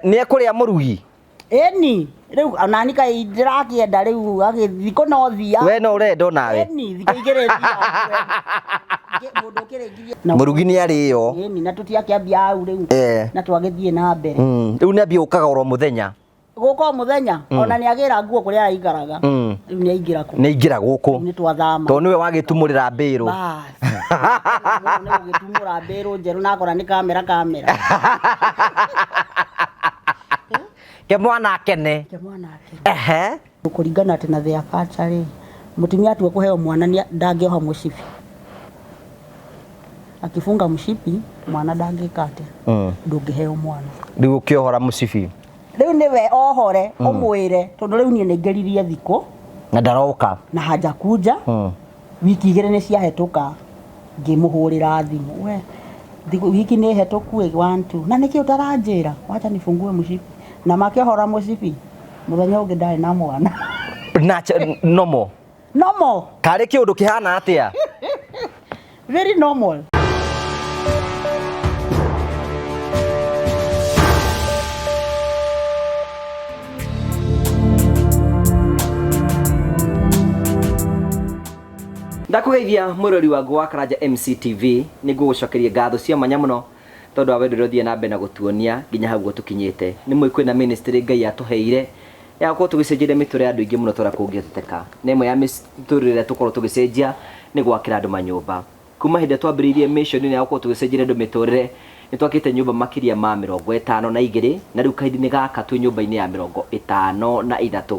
Nĩ ekũrĩa mũrugi? Ĩni, rĩu onani kaĩ ndĩrakĩenda rĩu agĩthikũ no thia. We no ũrenda onawe? Ĩni, thikũ igĩrĩ thia. Mũndũ ũkĩrĩkirie. Mũrugi nĩ arĩo. Ĩni, na tũtiakĩambia hau rĩu. Na twagĩthiĩ na mbere. Rĩu nĩ ambia gũkaga oro mũthenya. Gũka o mũthenya, ona nĩ agĩra nguo kũrĩa araikaraga. Rĩu nĩ aingĩra kũ. Nĩ aingĩra gũkũ. Nĩ twathama. Tondũ nĩwe wagĩtumũrĩra mbĩrũ. Bas. Nĩ gũgĩtumũra mbĩrũ njerũ na akora nĩ kamera kamera. Ke mwana akene. Ke mwana akene. Ehe. Kũringana atĩ na their culture rĩ, mũtumia atua kũheo mwana ndangĩoha mũcibi. Akifunga mshipi mwana ndangĩka atĩa? Ndũngĩheo mwana. Rĩu ũkĩohora mũcibi. Rĩu nĩwe ohore ũmwĩre tondũ rĩu niĩ nĩngeririe thikũ. Na ndaroka. Na hajakuja. Wiki igĩrĩ nĩ ciahetũka ngĩmũhũrĩra thimũ. We thikũ wiki nĩ hetũku ĩ one two. Na nĩkĩ ũtaranjĩra? Wacha nifungue mshipi. Na makĩohora mũcibi mũthenya ũngĩ ndarĩ na mwana. Na normal. Normal. Karĩ kĩũndũ kĩhana atĩa? Very normal. Ndakũgeithia mwĩrori wa Ngũ wa Karanja MCTV, nĩ ngũgũcokeria ngatho cia mwanya mũno tondũ wa wendo ũrĩa ũthiĩ na mbere na gũtuonia nginya hau ũguo tũkinyĩte. Nĩ mũĩ kwĩna ministry Ngai atũheire ya gũkorwo tũgĩcenjeria mĩtũrĩre ya andũ aingĩ mũno tũrĩa kũngĩhoteteka. Na ĩmwe ya mĩtũrĩre ĩrĩa tũkoragwo tũgĩcenjia nĩ gwakĩra andũ manyũmba. Kuma hĩndĩ ĩrĩa twambĩrĩirie mission ĩno ya gũkorwo tũgĩcenjeria andũ mĩtũrĩre, nĩ twakĩte nyũmba makĩria ma 52 na rĩu kahinda-inĩ gaka twĩ nyũmba-inĩ ya 53.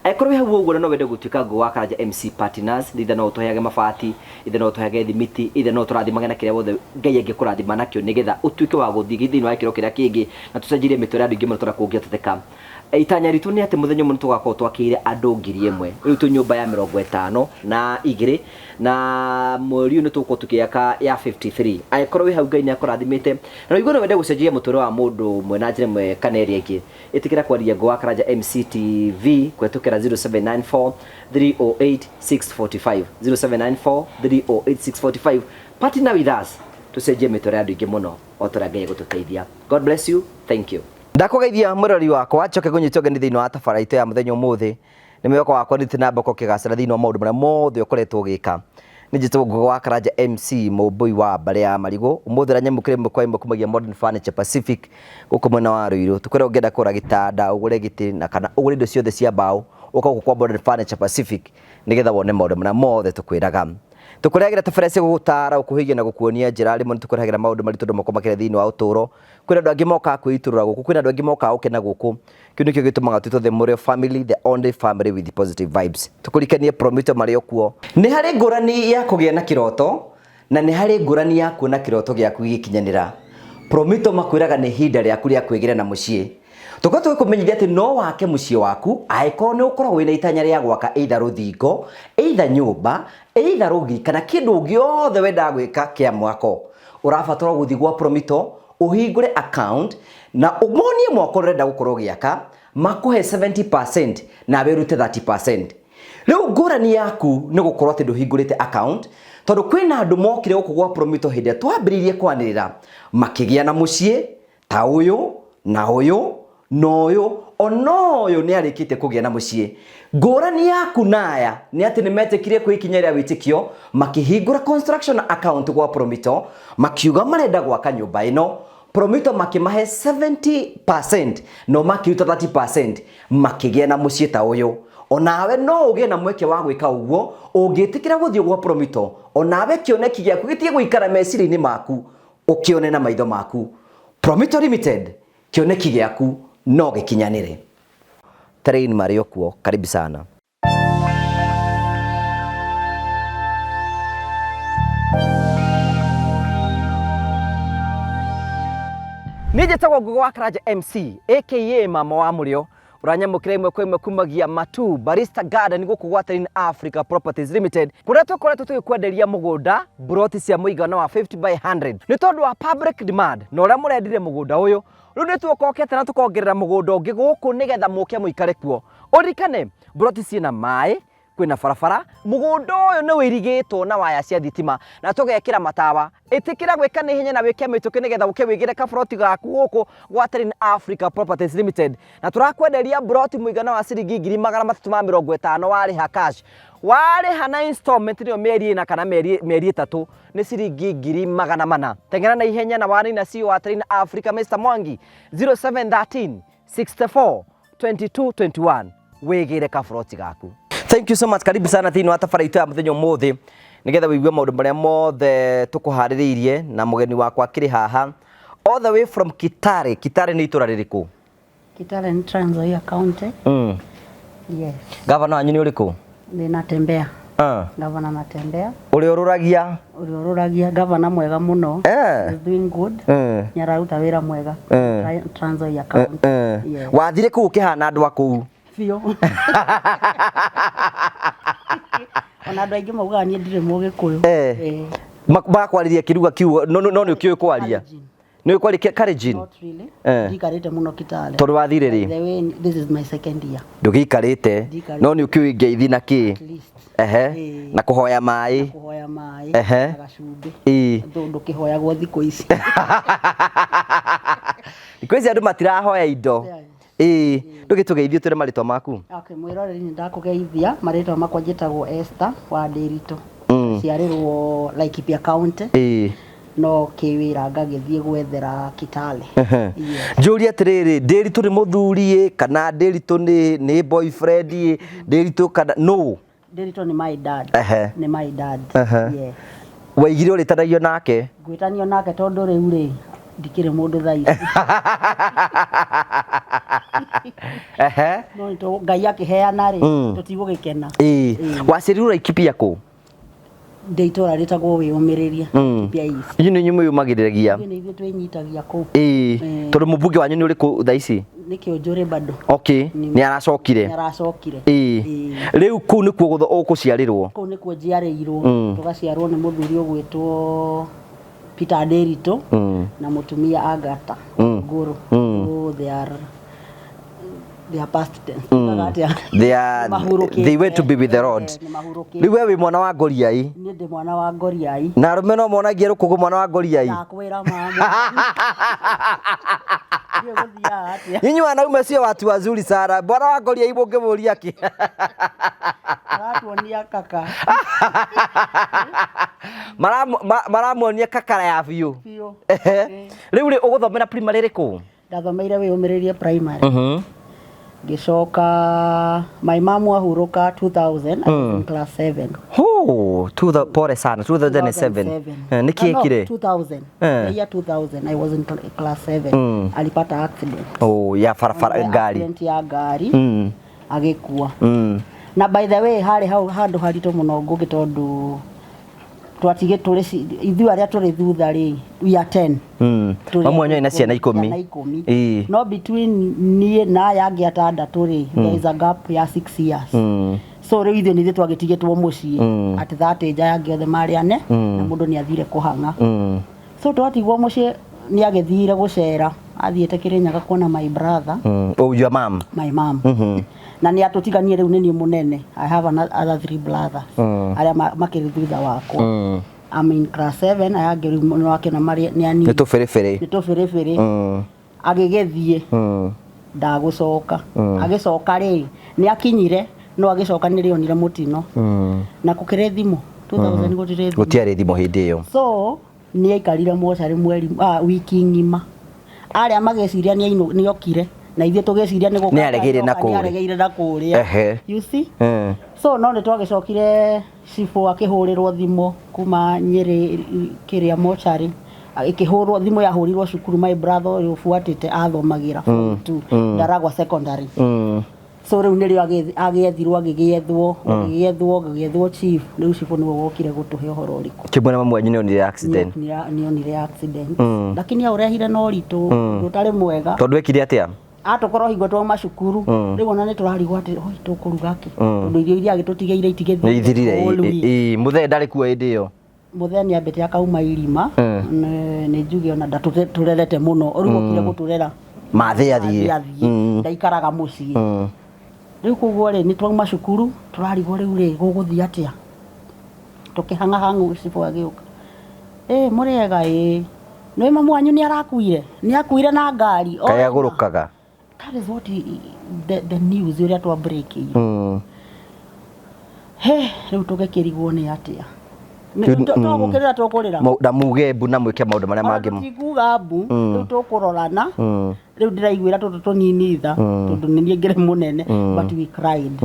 Angĩkorwo wĩ hau ũguo na no wende gũtuĩka Ngũ wa Karanja MC Partners, either no ũtũheage mabati, either no ũtũheage thimiti, either no ũtũrathimage na kĩrĩa wothe Ngai angĩkũrathima nakĩo nĩgetha ũtuĩke wa gũthiĩ thĩinĩ wa gĩkĩro kĩrĩa kĩngĩ na tũcenjerie mĩtũrĩre ya andũ aingĩ mũno tũrĩa kũngĩhoteteka. Itanya ritũ nĩ atĩ mũthenya ũmwe nĩ tũgakorwo twakĩire andũ 1000. Rĩu twĩ nyũmba ya 52 na mweri ũyũ nĩ tũgũkorwo tũkĩaka ya 53. Angĩkorwo wĩ hau Ngai nĩ akũrathimĩte na ũigue no wende gũcenjia mũtũrĩre wa mũndũ ũmwe na njĩra ĩmwe kana ĩrĩa ĩngĩ, ĩtĩkĩra kwaria Ngũ wa Karanja MCTV kũhetũkĩra 0794 308 645, 0794 308 645. Partner with us tũcenjie mĩtũrĩre ya andũ aingĩ mũno o ta ũrĩa Ngai egũtũteithia. God bless you. Thank you. Ndakũgeithia mwĩrori wakwa, njoke ngũnyite ũgeni thĩinĩ wa tabarĩra itũ ya mũthenya ũmũthĩ. Nĩ mwĩhoko wakwa nĩ na mboko ũkĩgacĩra thĩinĩ wa maũndũ marĩa mothe ũkoretwo ũgĩka. Nĩ njĩtagwo Ngũgĩ wa Karanja MC Mũmbũi wa mbarĩ ya Marigũ. Ũmũthĩ ũranyamũkĩra ĩmwe kwa ĩmwe kumagia Modern Furniture Pacific gũkũ mwena wa Ruiru. Tũkwĩra ũngĩenda kũgũra gĩtanda, ũgũre gĩtĩ na kana ũgũre indo ciothe cia mbaũ, ũka gũkũ kwa Modern Furniture Pacific nĩgetha wone maũndũ marĩa mothe tũkwĩraga. Tũkũrehagĩra tabarĩra cia gũgũtara, gũkũhĩgia na gũkuonia njĩra. Rĩmwe nĩ tũkũrehagĩra maũndũ maritũ andũ makoragwo makĩria thĩinĩ wa ũtũũro. Kwĩna andũ angĩ mokaga kwĩitũrũra gũkũ, kwĩna andũ angĩ mokaga gũkena gũkũ. Kĩu nĩkĩo gĩtũmaga twĩtwo the Mũrĩo family, the only family with positive vibes. Tũkũrikanie Promito marĩ o kuo. Nĩ harĩ ngũrani ya kũgĩa na kĩroto na nĩ harĩ ngũrani ya kuona kĩroto gĩaku gĩgĩkinyanĩra. Promito makwĩraga nĩ ihinda rĩaku rĩa kwĩgĩra na mũciĩ. Tũkorwo tũgĩkũmenyithia atĩ no wake mũciĩ waku angĩkorwo nĩ ũkoragwo wĩna itanya rĩa gwaka either rũthingo, either nyũmba, either rũgiri kana kĩndũ gĩothe wendaga gwĩka kĩa mwako. Ũrabatara gũthiĩ gwa Promito ũhingũre account na ũmonie mwako ũrenda gũkorwo ũgĩaka, makũhe 70% nawe ũrute 30%. Rĩu ngũrani yaku nĩ gũkorwo atĩ ndũhingũrĩte account, tondũ kwĩna andũ mokire gũkũ gwa Promito hĩndĩ ĩrĩa twambĩrĩirie kwanĩrĩra makĩgĩa na mũciĩ ta ũyũ na ũyũ na ũyũ ona ũyũ nĩ arĩkĩtie kũgĩa na mũciĩ. Ngũrani yaku na aya nĩ atĩ nĩ metĩkire kwĩ ikinya rĩa wĩtĩkio makĩhingũra construction account gwa Promito makiuga marenda gwaka nyũmba ĩno. Promito makĩmahe 70% no makĩruta 30% makĩgĩa na mũciĩ ta ũyũ. Onawe no ũgĩe na mweke wa gwĩka ũguo ũngĩtĩkĩra gũthiĩ gwa Promito, onawe kĩoneki gĩaku gĩtige gũikara meciria-inĩ maku ũkĩone na maitho maku. Promito Limited, kĩoneki gĩaku no gĩkinyanĩre. Terrain marĩ o kuo, karibu sana. Niĩ njĩtagwo Ngũgĩ wa Karanja MC aka Mama wa Mũrĩo, ũranyamũkĩra ĩmwe kwa ĩmwe kumagia Matu Barista Garden gũkũ gwa Terrain Africa Properties Limited, kũrĩa tũkoretwo tũgĩkwenderia mũgũnda mburoti cia mũigana wa 50 by 100. Nĩ tondũ wa public demand na ũrĩa mũrendire mũgũnda ũyũ, rĩu nĩ tuokokete na tũkongerera mũgũnda ũngĩ gũkũ nĩgetha mũke mũikare kuo. Ũririkane mburoti ciĩna maĩ, Kwĩna barabara, mũgũnda ũyũ nĩ wĩirigĩtwo na waya cia thitima na tũgekĩra matawa. Ĩtĩkĩra gwĩka na ihenya na wĩke mĩtũkĩ nĩgetha ũke wĩgĩre kaburoti gaku gũkũ gwa Terrain Africa Properties Limited. Na tũrakwenderia buroti mũigana wa ciringi 350,000 warĩha cash. Warĩha na installment nĩyo mĩeri ĩna kana mĩeri 3 nĩ ciringi 400,000. Teng'era na ihenya na wanina CEO wa Terrain Africa Mr. Mwangi 0713 64 22 21 wĩgĩre kaburoti gaku. Thank you so much. Karibu sana thĩinĩ wa tabara itũ ya mũthenya ũmũthĩ nĩgetha wĩigue maũndũ marĩa mothe tũkũharĩrĩirie na mũgeni wakwa akĩrĩ haha all the way from Kitale. Kitale nĩ itũra rĩrĩkũ? Kitale ni Trans Nzoia County. Yes. Gavana wanyu nĩ ũrĩkũ? Nĩ Natembeya. Gavana Natembeya. Ũrĩa ũrũragia? Ũrĩa ũrũragia, gavana mwega mũno. He's doing good. Nĩ araruta wĩra mwega. Trans Nzoia County. Yes. Wathire kũu ũkĩhana andũ a kũu? Biũ. Ona andũ aingĩ maugaga niĩ ndirĩ Mũgĩkũyũ. Makwarĩria kĩruga kiugo, no nĩ ũkĩũĩ kwaria? Nĩ ũĩ kwaria Kalenjin? Not really. Ndikarĩte mũno Kitale. Tondũ wathire rĩ? By the way, this is my second year. Ndũgĩikarĩte, Ndiikarĩte. no nĩ ũkĩũĩ ngeithi na kĩ? At least. Na kũhoya maĩ. Na kũhoya maĩ, na gacumbĩ. Tondũ ndũkĩhoyagwo thikũ ici. Thikũ ici andũ matirahoya indo. Ndũgĩtũgeithie ũtwĩre marĩtwa maku. Okay, mwĩroreri nĩ ndakũgeithia, marĩtwa makwa njĩtagwo Esther wa Ndĩritũ. Ciarĩrwo Laikipia County. No kĩwĩra ngagĩthiĩ gwethera Kitale. Yes. Njũrie atĩrĩrĩ, Ndĩritũ nĩ mũthuri ĩ, kana Ndĩritũ nĩ boyfriend ĩ, Ndĩritũ kana no? Ndĩritũ nĩ my dad. Nĩ my dad. Yes. Waigire ũrĩtanagio nake? Ngwĩtanio nake tondũ rĩu rĩ, ndikĩrĩ mũndũ thaa ici. No nĩ Ngai akĩheana rĩ, tũtigũgĩkena. Waciarirwo Laikipia kũ? Ndĩ itũra rĩtagwo Wĩyũmĩrĩria, Laikipia East. Inyuĩ nĩ inyuĩ mwĩyũmagĩrĩria? Ithuĩ nĩ ithuĩ twĩnyitagia kũu. Tondũ mũmbunge wanyu nĩ ũrĩkũ thaa ici? Nĩ Kĩũnjũrĩ bado. Okay, nĩ aracokire. Nĩ aracokire. Rĩu kũu nĩkuo ũgũciarĩrwo? Kũu nĩkuo njiarĩirwo. Tũgaciarwo nĩ mũthuri ũgwĩtwo Peter Ndĩritũ na mũtumia Agatha Ngũrũ. So they are they are past tense. They are, they went to be with the Lord. Rĩu we wĩ mwana wa Ngoriai? Niĩ ndĩ mwana wa Ngoriai. Na arũme no monagie rũkũngũ mwana wa Ngoriai? Ndakwĩra mama. Nyinyi wanaume sio watu wazuri sana. Bwana wa Ngoriai mũngĩmũria kĩ? Maratuonia kaka. Maramuonia kakara ya biũ. Rĩu rĩ ũgũthomera primary ĩrĩkũ? Ndathomeire Wĩyũmĩrĩrie primary. Ngĩcoka my mom ahurũka 2000, I was in class 7. Oh, pole sana, 2007. Nĩkĩ ekire? 2000. The year 2000 I was in class 7. Alipata accident. Oh, ya barabara ngari. Accident ya ngari. Agĩkua. Na by the way harĩ hau handũ haritũ mũno Ngũgĩ tondũ twatige tũrĩ ithuĩ arĩa tũrĩ thutha rĩ, we are 10. Mamu wanyu ena ciana 10. No between niĩ na aya angĩ atandatũ rĩ, there is a gap ya 6 years. So rĩu ithuĩ nĩ ithuĩ twagĩtigĩtwo mũciĩ. At that age aya angĩ othe marĩ ane, na mũndũ nĩ athire kũhang'a. So twatigwo mũciĩ nĩ agĩthire gũcera, athiĩte Kĩrĩnyaga kuona my brother. Oh, your mom. My mom. Na nĩ atũtiganie rĩu nĩ niĩ mũnene. I have another 3 brothers. Arĩa makĩrĩ thutha wakwa. I'm in class 7, aya angĩ rĩu nĩ wakĩona marĩ nĩ anini. Nĩ tũbĩrĩbĩrĩ. Nĩ tũbĩrĩbĩrĩ. Agĩgĩthiĩ. Ndagũcoka. Agĩcoka rĩ, nĩ akinyire, no agĩcoka nĩ rĩonire mũtino. Na gũkĩrĩ thimũ. 2000 gũtirĩ thimũ. Gũtiarĩ thimũ hĩndĩ ĩyo. So, nĩ aikarire mocarĩ mweri, wiki ng'ima. Arĩa magĩciria nĩ okire. Na ithuĩ tũgĩciria nĩ gũka Nĩ aregeire na nĩ kũrĩa. aregeire na kũrĩa. You see? So no nĩ twagĩcokire cibũ akĩhũrĩrwo thimũ kuma Nyĩrĩ kĩrĩa mocarĩ. Ĩkĩhũrwo thimũ yahũrirwo cukuru my brother ũrĩa ũbuatĩte athomagĩra form 2 Ndaragwa secondary. So rĩu nĩrĩo agĩethirwo agĩgĩethwo, agĩgĩethwo chief. Rĩu cibũ nĩwe wokire gũtũhe ũhoro ũrĩkũ. Kĩmwe na mamu wanyu nĩonire accident. Nĩonire accident. Lakini aũrehire na ũritũ, ũtarĩ mwega. Tondũ ekire atĩa? Atũkorwo hingo twauma cukuru, rĩu ona nĩ tũrarigwo atĩ, oi, tũkũruga kĩ? Tondũ irio iria agĩtũtigĩire itigĩthirire. Nĩ ithirire. Mũthee ndarĩ kuo hĩndĩ ĩyo. Mũthee nĩ ambĩte akauma irima. Nĩ njuge ona ndatũrerete mũno. Rĩu okire gũtũrera. Mathĩ athiĩ. Athiĩ. Ndaikaraga mũciĩ. Rĩu koguo rĩ, nĩ twauma cukuru, tũrarigwo rĩu rĩ, gũgũthiĩ atĩa? Tũkĩhang'ahang'u cibũ agĩũka. Ĩ mũrĩega ĩ, nĩ mamu wanyu nĩ arakuire? Nĩ akuire na ngari. Kaĩ agũrũkaga? That is what the news ũrĩa twa break ĩirwo. He, rĩu tũgĩkĩrigwo nĩ atĩa? Tũgũkĩrĩra tũkũrĩra. Na muge mbu na mwĩke maũndũ marĩa Ona mangĩ. Tũtikuga mbu, rĩu tũkũrorana. Rĩu ndĩraiguĩra tũtũ tũnini tha, tondũ nĩ niĩ ngĩrĩ mũnene, but we cried.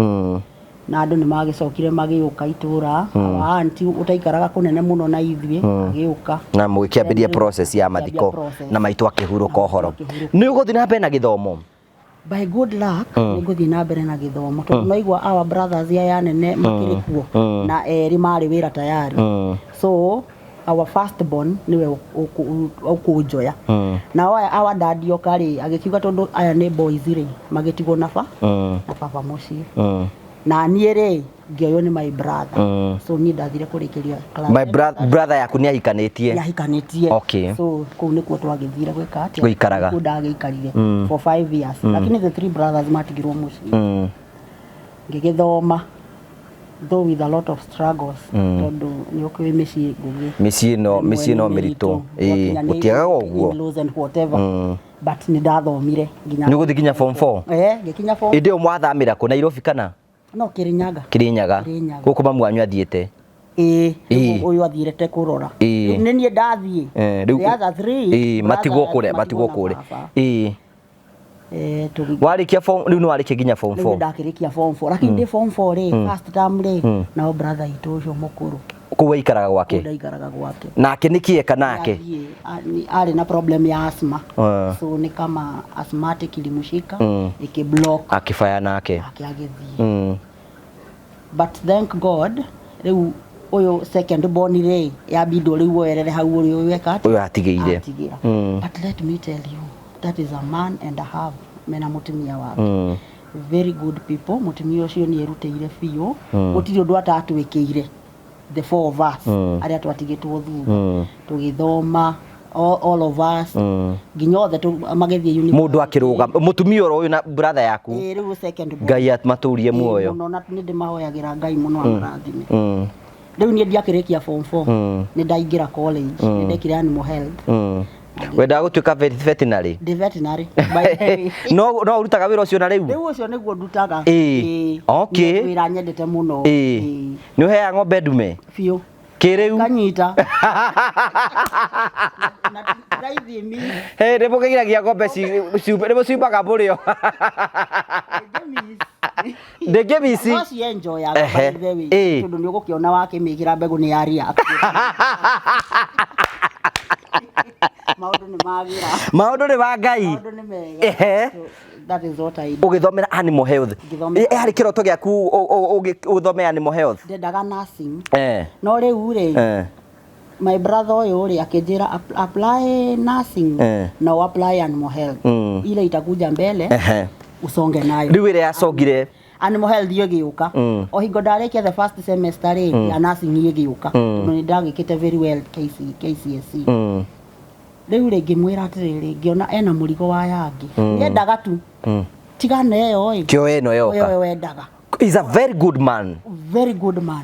Na andũ nĩ magĩcokire magĩũka itũra, our auntie ũtaikaraga kũnene mũno na ithuĩ, agĩũka. Na mũgĩkĩambĩrĩria process ya mathiko Process. na maitũ akĩhurũka Na maitũ ũhoro. akĩhurũka. Nĩ ũgũthiĩ na mbere na gĩthomo? By good luck, nĩ ngũthiĩ na mbere na gĩthomo tondũ naigua our brothers aya anene makĩrĩ kuo na erĩ marĩ wĩra tayari. So our first born nĩwe ũkũnjoya. Nao aya our dad oka rĩ, agĩkiuga tondũ aya nĩ boys rĩ, magĩtigwo na ba na baba mũciĩ. Na niĩ rĩ, ngĩoywo nĩ my brother. So niĩ ndathire kũrĩkĩria class. My brother yaku nĩ ahikanĩtie? Nĩahikanĩtie. Okay. So kũu nĩkuo twagĩthire gwĩka atĩa? Gũikaraga. Kũu ndagĩikarire for 5 years, lakini the three brothers matigirwo mũciĩ. Ngĩgĩthoma, though with a lot of struggles, tondũ nĩ ũkĩũĩ mĩciĩ ngũgĩ. Mĩciĩ ĩno mĩritũ. Ĩĩ, gũtiagaga ũguo. In-laws and whatever, but nĩ ndathomire nginya Nĩ ũgũthiĩ nginya form 4? Eh, ngĩkinya form. Ĩndĩ ĩyo mwathamĩra kũ, Nairobi kana? No, Kirinyaga. Kirinyaga. Kirinyaga. Gũkũ mamu wanyu athiĩte? Ĩĩ. Ĩĩ. Ũyũ athiĩte te kũrora. Ĩĩ. Rĩu nĩ niĩ ndathiĩ. Rĩu The other three ĩĩ, matigwo brother kũrĩa, matigwo matigwo na kũrĩa. baba. Ĩĩ. Eh, tũgĩ Warĩkia form, rĩu nĩ warĩkia nginya form Rĩu 4? ndakĩrĩkia form 4, lakini ndĩ form 4 rĩ, first term rĩ, nao brother itũ ũcio mũkũrũ Kũu waikaraga gwake? Ndaikaraga gwake. Nake nĩ kĩeka nake? Athiĩ, arĩ na problem ya asthma. Ah. So ni kama asthmatic ilimshika, ikiblock. Akĩbaya nake. Ake agĩthiĩ. But thank God, rĩu ũyũ second born rĩ, yambindwo rĩu woerere hau ũrĩa ũyũ eka atĩa? Ũyũ atigĩire. Atigĩra. But let me tell you, that is a man and a half mena mũtumia wake. Very good people. Mũtumia ũcio nĩ erutĩire biũ, gũtirĩ ũndũ atatwĩkĩire, the four of us arĩa twatigĩtwo thutha. Tũgĩthoma all of us nginya othe magĩthiĩ university. Mũndũ akĩrũgama, mũtumia oro ũyũ na brother yaku? Ĩĩ, rĩu second born. Ngai amatũrie Ĩĩ, muoyo. Mũno, na nĩ ndĩmahoyagĩra Ngai mũno amarathime. Rĩu niĩ ndiakĩrĩkia form 4, nĩ ndaingĩra college, nĩ ndekire animal health. Wendaga gũtuĩka veterinary? Ndĩ veterinary, by the way. No ũrutaga wĩra ũcio na rĩu? Rĩu ũcio nĩguo ndutaga. Ĩĩ. Ĩĩ. Okay. Nĩ wĩra nyendete mũno. Ĩĩ. Ĩĩ. Nĩ ũheaga ng'ombe ndume? Biũ. Kĩrĩu? Kanyita na tiraithimi. Hey, nĩ mũkĩgiragia ng'ombe ciume, nĩ mũciumaga mũrĩo? Ndĩngĩmici. No cienjoyaga, Ehe. by the way, Ĩĩ. tondũ nĩ ũgũkĩona wakĩmĩkĩra mbegũ nĩ ya react. Maũndũ nĩ magĩra. Maũndũ nĩ ma Ngai. Maũndũ nĩ mega. Ehe. So, that is what I do. Ũgĩthomera animal health? Ngĩthomera. Ĩ, harĩ kĩroto gĩaku ũthome animal health? Ndendaga nursing. Eh. No rĩu rĩ, my brother ũyũ rĩ, akĩnjĩra apply nursing na apply animal health, ile itakuja mbele usonge nayo. Rĩu ĩrĩa yacongire? Animal health ĩgĩũka. O hingo ndarĩkia the first semester rĩ, ya nursing ĩgĩũka, tondũ nĩ ndagĩkĩte very well KC, KCSE. Rĩu rĩ, ngĩmwĩra atĩrĩrĩ, ngĩona ena mũrigo wa yangĩ nĩendaga tu tigana ĩyo ĩ. Kĩo ĩno Ũyũ yoka. wendaga. Is a very good man. Very good man.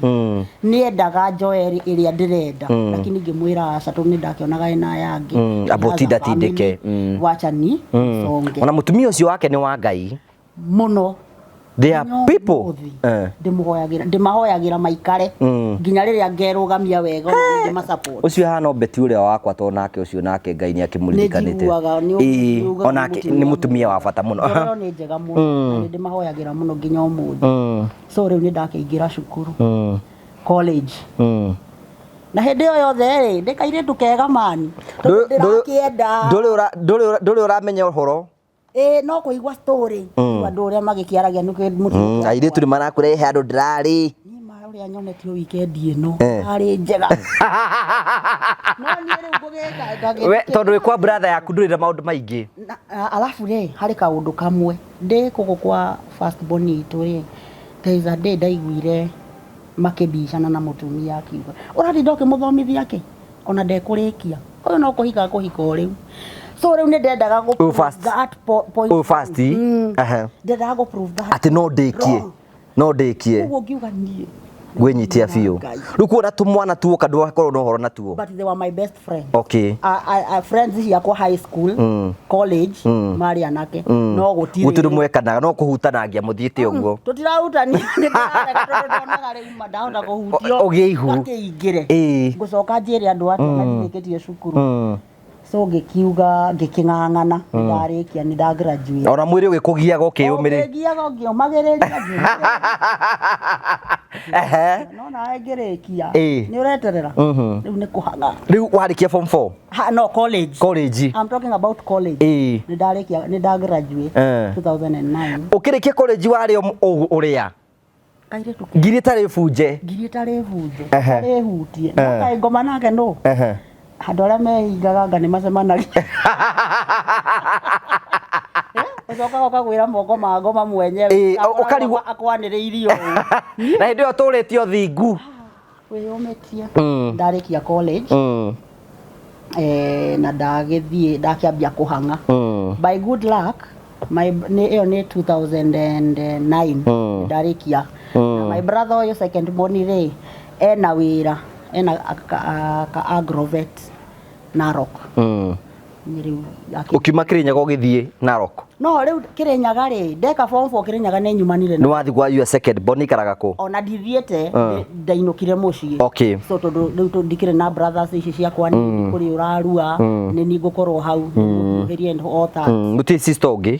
Nĩendaga njoe ĩrĩa ndĩrenda, lakini ngĩmwĩra aca, tondũ nĩ ndakĩonaga ĩna yangĩ. Amba ũtindatindĩke. Wacha ni songe. Ona mũtumia ũcio wake nĩ wa Ngai. Mũno. They are Nginya people. ũmũthĩ, ndĩmũhoyagĩra, ndĩmahoyagĩra maikare nginya rĩrĩa ngerũgamia wega, ona nĩ ndĩmasupport. Ũcio hana beti ũrĩa wakwa, to nake ũcio nake Ngai nĩ akĩmũririkanĩte. Njiguaga Ĩĩ, nĩ ugaga. Onake nĩ mũtumia wa bata mũno. Ngoro nĩ njega mũno na nĩ ndĩmahoyagĩra mũno nginya ũmũthĩ. So rĩu nĩ ndakĩingĩra cukuru, college, na hĩndĩ ĩyo yothe rĩ, ndĩ kairĩtu kega mani, tondũ ndĩrakĩenda. Ndũrĩ ũramenya ũhoro. Ĩĩ, no kũigua story andũ ũrĩa magĩkĩaragia nĩ mũtino. Airĩtu nĩ marakũrehe handũ ndĩrarĩ. Niĩ ma ũrĩa nyonetio weekend ĩno arĩ njega, no niĩ rĩu ngũgĩka We tondũ wĩ kwa brother yaku, ndũrĩ na maũndũ maingĩ. Alafu rĩ, harĩ kaũndũ kamwe ndĩ kũgũ kwa first born itũ rĩ, there is a day ndaiguire makĩbicana na mũtumia, akiuga, "Ũratinda ũkĩmũthomithia kĩ? Ona ndekũrĩkia, ũyũ no kũhika kũhika o rĩu." So rĩu nĩ ndendaga gũ Ũyũ prove fast. that point. Ũyũ fast. Ehe. Ndendaga gũ prove that Atĩ no ndĩkie. wrong. No ndĩkie. Koguo ngiuga niĩ Ngwĩnyitia biũ. Ngai. Rĩu kuona tũmwana tuoka ndwakorwo na ũhoro natuo. But they were my best friend. Okay. Friends ciakwa high school, college, marĩ anake, no gũtirĩ. Gũtirĩ mwekanaga no kũhutanangia mũthiĩte ũguo. Tũtirahutania, nĩ ndĩrarega tondũ ndonaga rĩu ma ndahota kũhutio. Ũgĩe ihu. Ngakĩingĩre. Ĩĩ. Ngũcoka njĩre andũ atĩa na ndirĩkĩtie cukuru. So ngĩkiuga, ngĩkĩng'ang'ana, nĩ ndarĩkia, nĩ nda graduate. Ona mwĩrĩ ũgĩkũgiaga ũkĩyũmĩrĩria. Ũkĩngiaga ngĩũmagĩrĩria, Ehe. no nawe ngĩrĩkia. Ĩĩ. Nĩ ũreterera. Rĩu nĩ kũhang'a. Rĩu warĩkia form 4? Ha, no, college. College. I'm talking about college. Ĩĩ. Nĩ ndarĩkia, nĩ nda graduate Eh. 2009. Ũkĩrĩkia college warĩ o ũrĩa? Kairĩtu ke Ngiri ĩtarĩ bunje. ngiri ĩtarĩ bunje, Ehe. ĩtarĩ hutie. No kaĩ ngoma nake nũ? Ehe. Andũ arĩa mehingaga anga nĩ macemanagia. Ũcokaga ũkagwĩra moko ma ngoma mwenyewe. Ĩĩ, Akoragwo ũkarigwo- akwanĩrĩirie ũũ. Na hĩndĩ ĩyo tũrĩte ũthingu. Wĩyũmĩtie. Ndarĩkia college, na ndagĩthiĩ ndakĩambia kũhang'a. By good luck, my nĩ ĩyo nĩ 2009 ndarĩkia. Na my brother ũyũ second born rĩ, ena wĩra, ena ka agrovet Narok. Nĩ rĩu Ũkiuma Kĩrĩnyaga ũgĩthiĩ Narok. No rĩu Kĩrĩnyaga rĩ, ndeka form 4 Kĩrĩnyaga nĩ nyumanire Nĩ wathiĩ kwa your second born ikaraga kũ? Ona ndithiĩte, ndainũkire mũciĩ. So tondũ rĩu ndikĩrĩ na brothers ici ciakwa nini kũrĩ ũrarua, nĩ niĩ ngũkorwo hau ngũhiũhĩrie and all that. Gũtirĩ sister ũngĩ?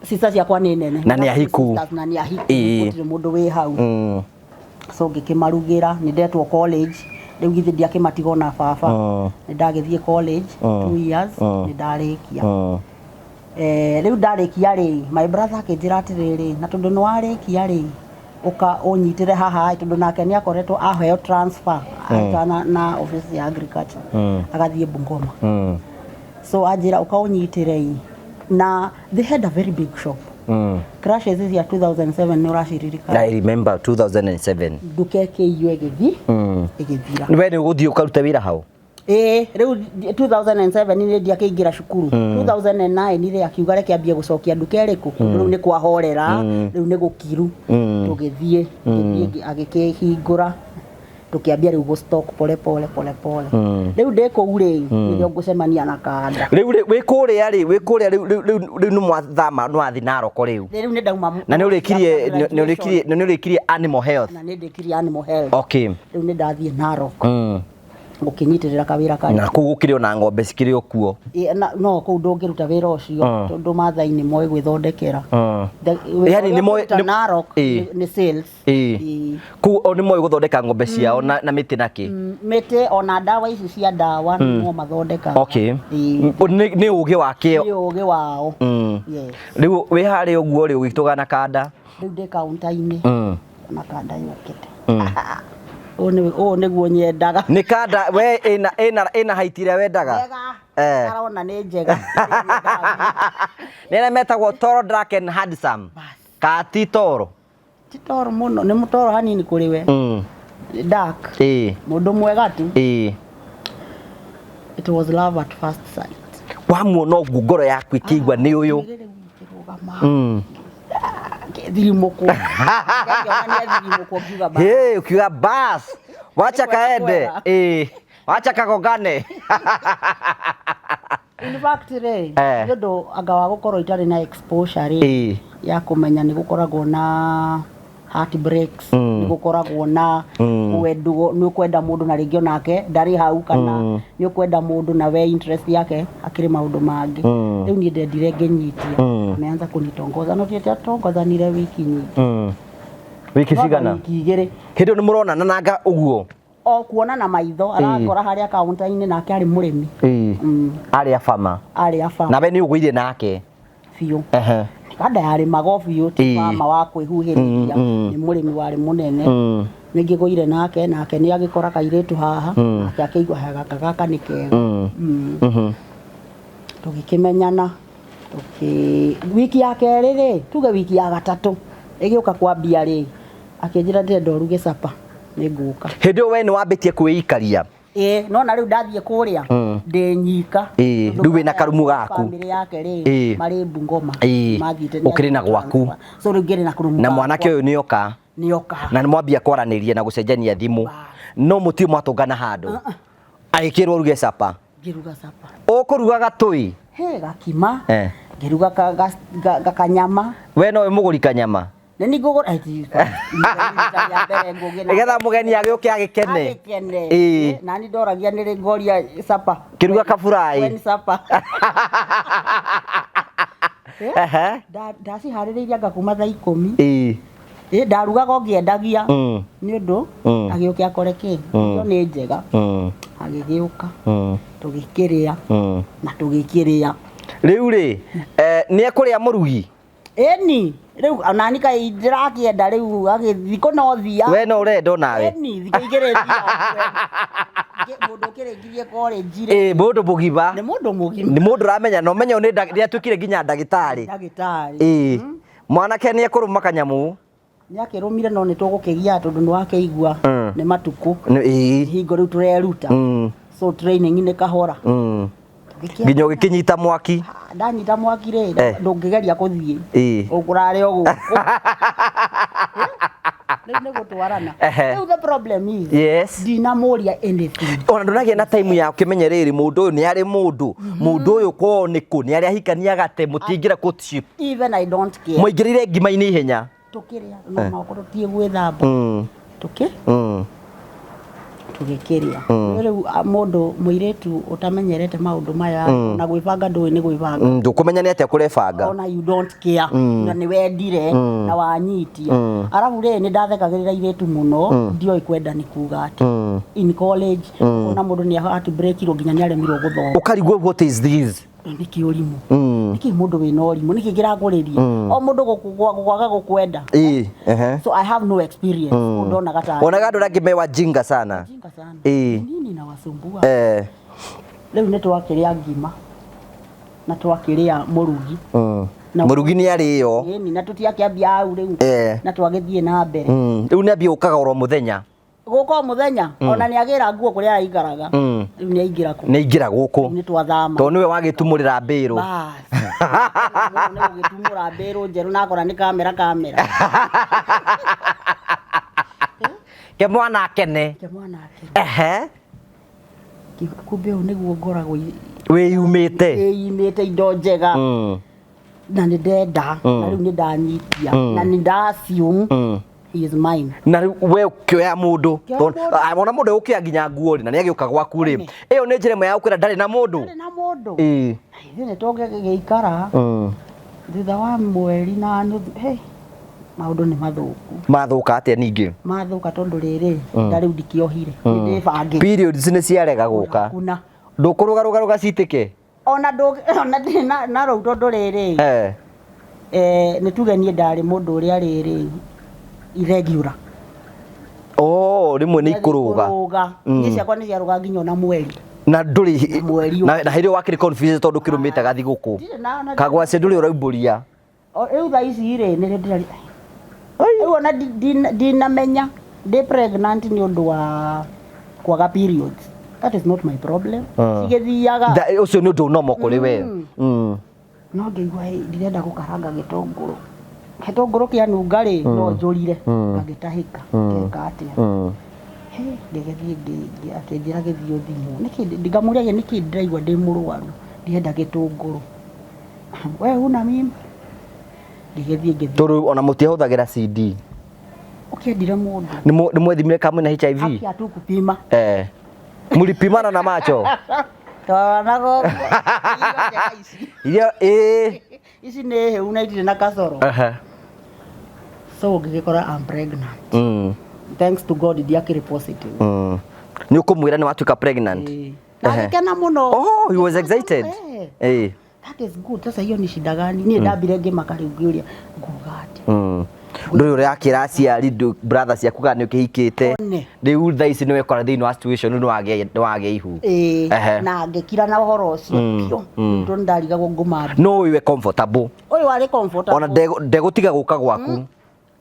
Sister ciakwa nĩ nene. Na nĩ ahiku. Sisters na nĩ ahiku. Ĩĩ. Gũtirĩ mũndũ wĩ hau. So ngĩkĩmarugĩra, nĩ ndetwo college. Rĩu githĩ ndiakĩmatigwo na baba. Nĩ ndagĩthiĩ college 2 years, nĩ ndarĩkia. Rĩu ndarĩkia rĩ, my brother akĩnjĩra atĩrĩrĩ, na tondũ nĩ warĩkia rĩ, ũka ũnyitĩre haha ĩ, tondũ nake nĩ akoretwo aheo transfer aruta na office ya agriculture agathiĩ Bungoma. So anjĩra ũka ũnyitĩre ĩ, na they had a very big shop. Crashes cia 2007 nĩ ũraciririkana? I remember 2007. Nduka ĩkĩiywo, ĩgĩthiĩ ĩgĩthira. We nĩ ũgũthiĩ ũkaruta wĩra hau? Ĩĩ, rĩu 2007 nĩ ndiakĩingĩra cukuru. 2009 rĩ, akiuga reke ambie gũcokia nduka ĩrĩkũ, tondũ rĩu nĩ kwahorera, rĩu nĩ gũkiru. Tũgĩthiĩ ngĩthiĩ agĩkĩhingũra, tũkĩambia rĩu gũ stock pole pole pole pole. Rĩu ndĩ kũu rĩ, nĩrĩo ngũcemania na kanda. Rĩu rĩ, wĩ kũrĩa rĩ, wĩ kũrĩa rĩu rĩu rĩu rĩu nĩ mwathama, nĩ wathiĩ Narok rĩu. Rĩu nĩ ndauma. Na nĩ ũrĩkirie, nĩ ũrĩkirie, nĩ ũrĩkirie animal health. Na nĩ ndĩkirie animal health. Rĩu nĩ ndathiĩ Narok gũkĩnyitĩrĩra kawĩra karĩ. Na kũu gũkĩrĩ ona ng'ombe cikĩrĩ o kuo. Ĩ, no kũu ndũngĩruta wĩra ũcio tondũ Maathai nĩ moĩ gwĩthondekera. Wĩra Yani ũrĩa nĩ moĩ- ũkũruta Narok nĩ sales. Ĩĩ. Kũu o nĩ moĩ gũthondeka ng'ombe ciao na mĩtĩ na kĩ. Mĩtĩ ona ndawa ici cia ndawa no mathondekaga. Ĩĩ. Nĩ ũgĩ wa kĩo. Nĩ ũgĩ wao. Yes. Rĩu wĩ harĩa ũguo rĩ, ũgĩtũgana kanda. Rĩu ndĩ kaunta-inĩ na kanda yũkĩte. Ũũ nĩguo nyendaga. Nĩ kanda we ĩna height ĩrĩa wendaga. Njega. Arona nĩ njega. Nĩ arĩa metagwo tall, dark and handsome. Bas. Ka ti toro? Ti toro mũno, nĩ mũtoro hanini kũrĩ we. Dark. Mũndũ mwega tu. It was love at first sight. Wamuona ũguo ngoro yaku ĩkĩigua nĩ ũyũ. Rĩrĩ ikĩrũgama. Ngĩthirimũkwo. Ngĩona nĩ athirimũkwo, ngiuga bas. Hey, ukiuga bas, wacha Nĩ kwenda kaende. kwega. Ĩĩ. Wacha kagongane. In fact rĩ, nĩ ũndũ anga wa gũkorwo itarĩ na exposure rĩ, ya kũmenya nĩ gũkoragwo na heartbreaks, nĩ gũkoragwo na kwendwo, nĩ ũkwenda mũndũ na rĩngĩ onake ndarĩ hau, kana nĩ ũkwenda mũndũ na we interest yake akĩrĩ maũndũ mangĩ. Rĩu niĩ ndendire ngĩnyitia, ameanza kunitongoza, no tũtiatongozanire wiki nyingĩ. Wiki No cigana? wiki 2. Hĩndĩ ĩyo nĩ mũronana nanga ũguo? O kuona na maitho, arakora harĩa kaunta-inĩ, nake arĩ mũrĩmi. Arĩ a farmer. Arĩ a farmer. Na we nĩ ũgũire nake? Biũ. Kanda yarĩmaga o biũ, ti farmer wa kwĩhuhĩrĩria, nĩ mũrĩmi warĩ mũnene. Nĩ ngĩgũire nake, nake nĩ agĩkora kairĩtu haha, nake akĩigua gaka gaka nĩ kega. Tũgĩkĩmenyana, tũkĩ wiki ya kerĩ rĩ, tuge wiki ya gatatũ ĩgĩũka kwambia rĩ, akĩnjĩra ndĩrenda ũruge supper, nĩ ngũka. Hĩndĩ ĩyo we nĩ wambĩtie kwĩikaria? Ĩĩ, nona rĩu ndathiĩ kũrĩa ndĩ nyika. Ĩĩ, Tondũ rĩu wĩna karumu gaku. Bamĩrĩ yake rĩ Ĩĩ. marĩ Bungoma. Ĩĩ, Mathiĩte ũkĩrĩ na gwaku. So rĩu ngĩrĩ na karumu Na gakwa. mwanake ũyũ nĩoka. Nĩoka. Na nĩ mwambia kwaranĩria na gũcenjania thimũ. No mũtirĩ mwatũngana handũ. Agĩkĩrwo ũruge capa. Ngĩruga capa. Ũkũruga gatũi. He gakima. Eh. Ngĩruga gakanyama. We nowe mũgũri kanyama. Nĩ ni ngũgũra rĩa mbere ngũgĩ na Nĩgetha mũgeni agĩũke agĩkene. Agĩkene. Ĩĩ. Nani ndoragia nĩ rĩ ngoria capa. Kĩruga kaburai. When supper. Ehe. Ndaciharĩrĩirie anga kuma thaa 10. Ĩĩ. Ĩ ndarugaga o ngĩendagia. Nĩ ũndũ agĩũke akore kĩ. Irio nĩ njega. Agĩgĩũka. Tũgĩkĩrĩa. Na tũgĩkĩrĩa. Rĩu rĩ, nĩ ekũrĩa mũrugi? Ĩni, rĩu onani kaĩ ndĩrakĩenda rĩu agĩthikũ no thia. We no ũrenda onawe? Ĩni, thikũ igĩrĩ thia. Mũndũ ũkĩrĩkirie college rĩ. Ĩĩ, mũndũ mũgima. Nĩ mũndũ mũgima. Nĩ mũndũ ũramenya na ũmenye nĩ atuĩkire nginya ndagĩtarĩ. Ndagĩtarĩ. Ĩĩ. Mwanake nĩ ekũrũma kanyamũ. Nĩ akĩrũmire no nĩ tũgũkĩgia tondũ nĩ wakĩigua nĩ matukũ. Ĩĩ. Hingo rĩu tũreruta. So training nĩ kahora. Nginya ũgĩkĩnyita mwaki. Ndanyita mwaki rĩ, ndũngĩgeria kũthiĩ. Ĩĩ. Ũkũrare o gũkũ. Rĩu nĩ gũtwarana. Rĩu the problem is. Yes. Ndinamũria anything. Ona ndũnagĩa na time ya ũkĩmenya rĩrĩ mũndũ ũyũ nĩ arĩ mũndũ. Mũndũ ũyũ kwao nĩ kũ? Nĩ arĩ ahikania gate mũtingĩra courtship. Even I don't care. Mũingĩrĩire ngima-inĩ ihenya. Tũkĩrĩa no no tũtiĩ gwĩthamba. Tũkĩ? Tũgĩkĩrĩa. Rĩu mũndũ mũirĩtu ũtamenyerete maũndũ maya na gwĩbanga ndũĩ nĩ gwĩbanga. Ndũkũmenya nĩ atĩa kũrebanga. Ona you don't care. Na nĩ wendire na wanyitia. Arabu rĩ nĩ ndathekagĩrĩra airĩtu mũno ndioĩ kwenda nĩ kuga atĩ. In college ona mũndũ nĩ heart breakirwo nginya nĩ aremirwo gũthoma. Ũkarigwo what is this? Nĩkĩ ũrimũ? Nĩkĩ mũndũ wĩna ũrimũ? Nĩkĩ kĩrakũrĩria? O mũndũ kwaga gũkwenda. Ĩĩ. Ehe. So I have no experience. Ndonaga ta Onaga andũ arĩa angĩ me wajinga sana. Jinga sana. Ĩĩ. Nini nawasumbua. Eh. Rĩu nĩ twakĩrĩa ngima na twakĩrĩa mũrugi. Mũrugi nĩ arĩo. Ĩni na tũtiakĩambia hau rĩu. Na twagĩthiĩ na mbere. Rĩu nĩ ambia gũkaga oro mũthenya. Gũka o mũthenya ona nĩ agĩra nguo kũrĩa araikaraga. Rĩu nĩ aingĩra kũ. Nĩ aingĩra gũkũ. Nĩ twathama. Tondũ nĩwe wagĩtumũrĩra mbĩrũ. Bas. Nĩ gũgĩtumũra mbĩrũ njerũ na akora nĩ kamera kamera. Ke mwana akene. Ke mwana akene. Ehe. Kumbe ũyũ nĩguo ngoragwo wĩyumĩte. Wĩyumĩte indo njega. Na nĩ ndenda na rĩu nĩ ndanyitia na nĩ nda assume he is mine. Na rĩu we ũkĩoya mũndũ ona mũndũ ũkĩoya nginya nguo rĩ na nĩ agĩũka gwaku rĩ ĩyo nĩ njĩra ĩmwe ya gũkwĩra ndarĩ na mũndũ. Ndarĩ na mũndũ. Ĩĩ. Ithuĩ nĩ tũngĩgĩikara thutha wa mweri na nuthu hey, maũndũ nĩ mathũku. Mathũka atĩa ningĩ? Mathũka tondũ rĩrĩ nda rĩu ndikĩohire nĩ ndĩbangĩte. Periods nĩ ciarega gũka. Kuna. Ndũkũrũgarũgarũga citĩke. Ona ndũ ona ndirĩ na rũu tondũ rĩrĩ. Nĩ tuge niĩ ndarĩ mũndũ ũrĩa rĩrĩ irregular. Oh, rĩmwe nĩ ikũrũga. Ikũrũga. Niĩ ciakwa nĩ ciarũga nginya ona mweri. Na ndũrĩ Mweri na hĩndĩ ĩyo wakĩrĩ confused tondũ kĩrũmĩte gathigũkũ. Ndirĩ na Kagwacĩ ndũrĩ ũraumbũria. Rĩu thaa ici rĩ nĩrĩo ndĩrari. Rĩu ona ndinamenya ndĩ pregnant nĩ ũndũ wa kwaga periods. That is not my problem. Cigĩthiaga. Ũcio nĩ ũndũ normal kũrĩ we. No ngĩigua ndirenda gũkaranga gĩtũngũrũ. Gĩtũngũrũ kĩanunga rĩ no njũrire ngagĩtahĩka ngeka atĩa. Ngĩgĩthiĩ akĩnjĩra gĩthiĩ ũthimwo. Nĩkĩ ngamũria nĩkĩ ndĩraigua ndĩ mũrwaru ndirenda gĩtũngũrũ. We huna mimba. Ngĩgĩthiĩ ngĩthiĩ. Tondũ ona mũtiahũthagĩra CD. Ũkĩendire mũndũ. Nĩ mwethimire kana mwĩna HIV? Haki hatukupima. Mlipimana na macho? Twana Irio ĩĩ. Ici nĩ hĩu na itirĩ na kasoro. So ngĩgĩkora I'm pregnant. Thanks to God ndiakĩrĩ positive. Nĩ ũkũmwĩra nĩ watuĩka pregnant? Na agĩkena mũno. Oh, he was excited. That is good. Sasa hiyo ni shida gani? Niĩ ndambire ngĩmaka rĩu ngĩũria nguga atĩa. Ndũrĩ ũrakĩra aciari brother ciaku kana nĩ ũkĩhikĩte. Rĩu thaa ici nĩ wekora thĩinĩ wa situation nĩ wagĩa ihu. Na ngĩkira na ũhoro ũcio biũ. Tondũ ndarigagwo ngũmambia. No ũyũ we comfortable. Ũyũ warĩ comfortable. Ona ndegũtiga gũka gwaku.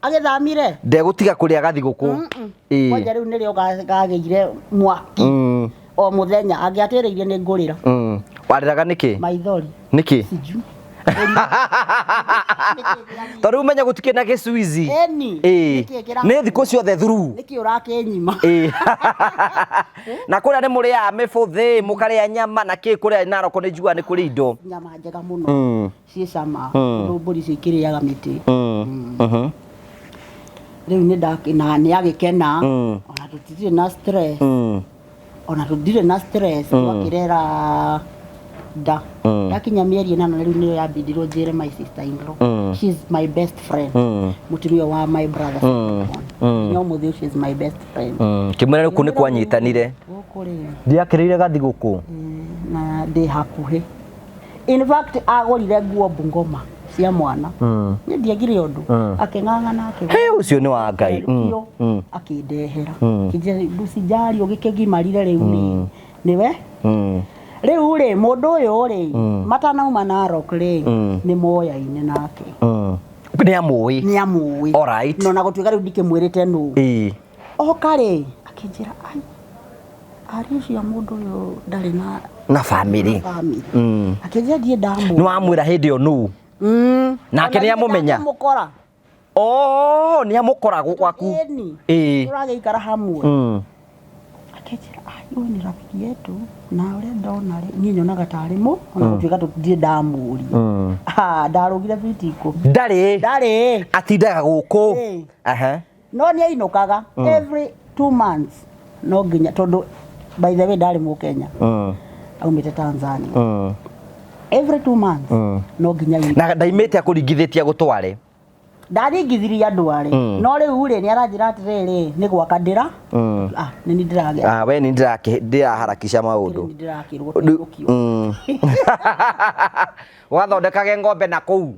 Agĩthamire. Ndegũtiga kũrĩa gathigũkũ. Kwanja rĩu nĩrĩo kagĩire mwaki. O mũthenya angĩatĩrĩirie nĩ ngũrĩra. Warĩraga nĩkĩ? Maithori. Nĩkĩ? Sijui. Tondũ rĩu menya gũtikĩ na gĩcuizi. Ĩni. Ĩĩ. Nĩkĩ kĩra- Nĩ thikũ ciothe through. Nĩkĩ ũrakĩnyima? Ĩĩ. Na kũrĩa nĩ mũrĩaga mĩbũthĩ, mũkarĩa nyama na kĩ kũrĩa Narok nĩ njiguaga nĩ kũrĩ indo. Nyama njega mũno. Ciĩ cama. Tondũ mbũri icio ikĩrĩaga mĩtĩ. Rĩu nĩ nda na nĩ agĩkena. Ona tũtirĩ na stress. Ona tũtirĩ na stress twakĩrera nda. Yakinya mĩeri ĩnana rĩu nĩyo yambindirwo njĩre my sister in law. She's my best friend. Mũtumia wa my brother. Nginya ũmũthĩ ũyũ she's my best friend. Kĩmwĩra rĩu kũ nĩ kwanyitanire. Gũkũ rĩ Ndiakĩrĩire gathigũkũ. Na ndĩ hakuhĩ. In fact agũrire nguo Bungoma cia mwana. Niĩ ndiagire ũndũ. Akĩng'ang'ana akĩgũra. Hĩ ũcio nĩ wa Ngai. Kĩo akĩndehera. Akĩnjĩra ndũcijari ũgĩkĩgimarire rĩu rĩ. Nĩwe? Rĩu rĩ mũndũ ũyũ rĩ matanauma Narok rĩ nĩ moyaine nake. Nĩ amũĩ. Nĩ amũĩ. Alright. No na gũtuĩka rĩu ndikĩmwĩrĩte nũ. Ĩĩ. Oka rĩ akĩnjĩra ai ari ũcio mũndũ ũyũ ndarĩ na Na family. family. Akĩnjĩra ndiĩ ndamũ. Nĩ wamwĩra hĩndĩ ĩyo nũ? Nake nĩ amũmenya? Mũkora. Oh, nĩ amũkora gwaku. Ĩni. Ĩĩ. Tũragĩikara hamwe. Akĩnjĩra ai ũyũ nĩ rafiki yetu na ũrĩa ndona rĩ niĩ nyonaga tarĩ mũ ona gũtuĩka ndirĩ ndamũria. Ah, ndarũgire biti ikũmi. Ndarĩ. Ndarĩ. Atindaga gũkũ. Ĩĩ. Aha. No nĩ ainũkaga every 2 months no nginya tondũ by the way ndarĩ mũkenya aumĩte Tanzania. Every 2 months no nginya ainũke. Na ndaimĩte akũringithĩtie agũtware. Ndaringithirie andũ arĩ no rĩu rĩ nĩ aranjĩra atĩrĩrĩ nĩ gwaka ndĩra ah nĩ niĩ ndĩragĩa Ah, we nĩ ndĩraharakisha maũndũ. nĩ ndĩrakĩrwo Rĩu- tũinũkio. Wathondekage ng'ombe na kũu.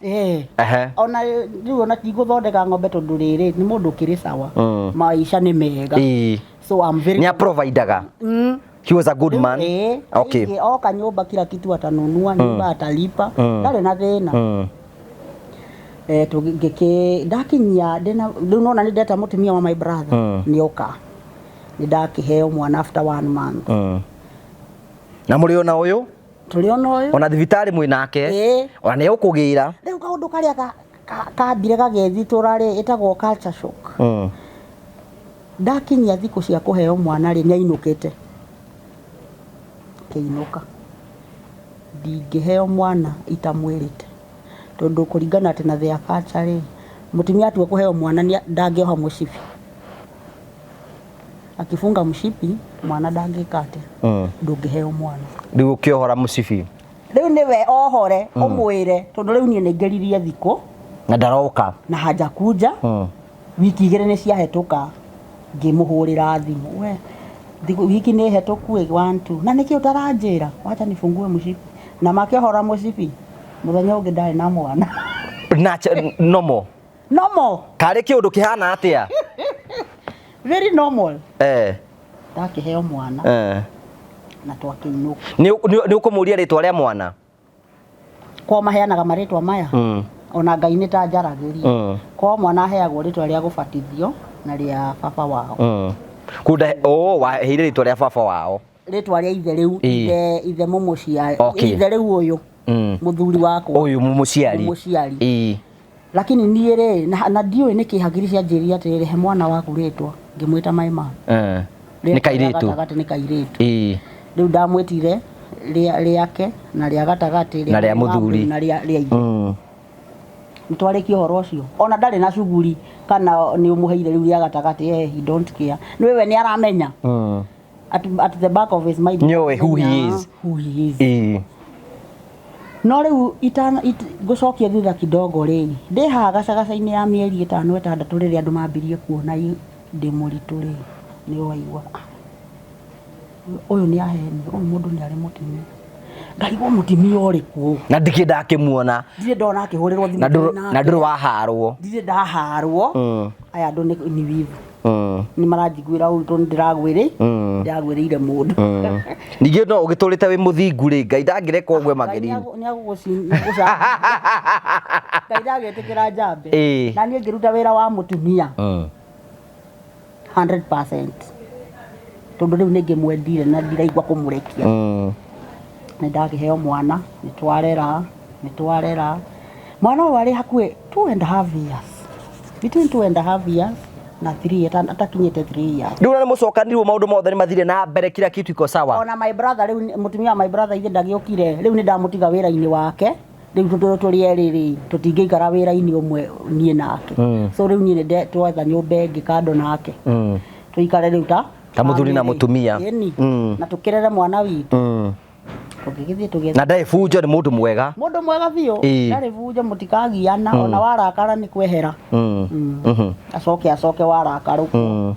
Eh. Ehe. Ona rĩu ona tigũthondeka ng'ombe tondũ rĩrĩ nĩ mũndũ ũkĩrĩ sawa. Maisha nĩ mega. Ĩĩ. So I'm very Nĩ aprovidaga. He was a good man. Eh, Okay. aingĩ oka nyũmba kila kitu atanunua nyumba atalipa ndarĩ na thĩna. Eh, tũgĩkĩ ndakinyia ndĩna rĩu nona nĩ ndeta mũtumia wa my brother nĩ oka nĩ ndakĩheo mwana after one month. Na mũrĩ ona ũyũ Tũrĩ ona ũyũ. Ona thibitarĩ mwĩ nake. Ĩĩ. Ona nĩ egũkũgĩra. Rĩu kaũndũ karĩa kambire gagĩthitũra rĩ ĩtagwo culture shock. Ndakinyia thikũ cia kũheo mwana rĩ nĩ ainũkĩte. Kĩinũka ndingĩheo mwana itamwĩrĩte tondũ kũringana atĩ na their culture rĩ mũtumia atua kũheo mwana ndangĩoha mũcibi. Akifunga mshipi mwana ndangĩka atĩa, ndũngĩheo mwana. Rĩu ũkĩohora mũcibi. Rĩu nĩwe ohore ũmwĩre tondũ rĩu niĩ nĩngeririe thikũ Na ndaroka. Na hajakuja. Wiki igĩrĩ nĩ ciahĩtũka ngĩmũhũrĩra thimũ we thikũ wiki nĩ hetũku ĩ one two na nĩkĩ ũtaranjĩra wacha nifungue mshipi na makĩohora mũcibi mũthenya ũngĩ ndarĩ na mwana. Na nomo. Normal. Karĩ kĩũndũ kĩhana atĩa? Very normal. Eh. Ndakĩheo mwana na twakĩinũka. Nĩ ũkũmũria rĩtwa rĩa mwana? Kwao maheanaga marĩtwa maya ona Ngai nĩ ta njaragĩria. Kwao mwana aheagwo rĩtwa rĩa gũbatithio na rĩa baba wao. Kunda oh waheire rĩtwa rĩa baba wao. Rĩtwa rĩa ithe rĩu. Ĩĩ. Ithe mũmũciari. Okay. Ithe rĩu ũyũ mũthuri wakwa. Ũyũ mũmũciari. Mũmũciari. Ĩĩ. Lakini niĩ rĩ na ndiũĩ nĩkĩ hakiri cianjĩrire atĩrĩrĩ he mwana waku rĩtwa ngĩmwĩta my mom. Nĩ kairĩtu. Gatagatĩ nĩ kairĩtu. Ĩĩ. Rĩu ndamwĩtire rĩa rĩake na rĩa gatagatĩ Na rĩa my mom mũthuri. na rĩa ithe. Nĩtwarĩkia ũhoro ũcio ona ndarĩ na cuguri kana nĩ ũmũheire rĩu rĩa gatagatĩ eh, he don't care nĩ we nĩ aramenya at the back of his mind Nĩoĩ who he is. Who he is. Ĩĩ. No rĩu ngũcokia thutha kidogo rĩ ndĩ haha gacagaca-inĩ ya mĩeri 5 6 rĩrĩa andũ mambirie kuona ndĩ mũritũ rĩ nĩ waigua "Ah, ũyũ nĩ aheni ũyũ mũndũ nĩ arĩ mũtumia ngarigwo mũtumia ũrĩkũ." Na ndikĩ ndakĩmuona. Ndirĩ ndona akĩhũrĩrwo thimũ Na tũrĩ nake. na ndũrĩ waharwo. Ndirĩ ndaharwo. Aya andũ nĩ wivu nĩ maranjiguĩra ũru tondũ ndĩragwĩrĩ ndĩragwĩrĩire mũndũ. Ningĩ no ũgĩtũrĩte wĩ mũthingu rĩ Ngai ndangĩreka ũgwe magerio. Nĩ agũgũca Ngai ndagĩtĩkĩra njambe. Ĩĩ. Na niĩ ngĩruta wĩra wa mũtumia 100%. Tondũ rĩu nĩ ngĩmwendire na ndiraigua kũmũrekia. Nĩ ndakĩheo mwana, nĩ twarera, nĩ twarera. Mwana ũyũ arĩ hakuhĩ 2.5 years, between 2.5 years na 3, atakinyĩte 3 years. Rĩu na nĩ mũcokanirwo, maũndũ mothe nĩ mathire na mbere, kila kitu iko sawa. Ona my brother rĩu, mũtumia wa my brother ithe ndagĩũkire. Rĩu nĩ ndamũtiga wĩra-inĩ wake. Rĩu tũtũrũ tũrĩ erĩ rĩ, tũtingĩikara wĩra-inĩ ũmwe niĩ nake. So rĩu niĩ nĩ twetha nyũmba ĩngĩ kando nake, tũikare rĩu ta Ta mũthuri na family. Mũtumia. Ĩni. Na tũkĩrere mwana witũ. Tũgĩgĩthiĩ tũgĩetha. Na ndarĩ bunjo, nĩ mũndũ mwega. Mũndũ mwega biũ. Ndarĩ bunjo, mũtikagiana. Ona warakara nĩ kwehera. Acoke acoke warakara ũguo.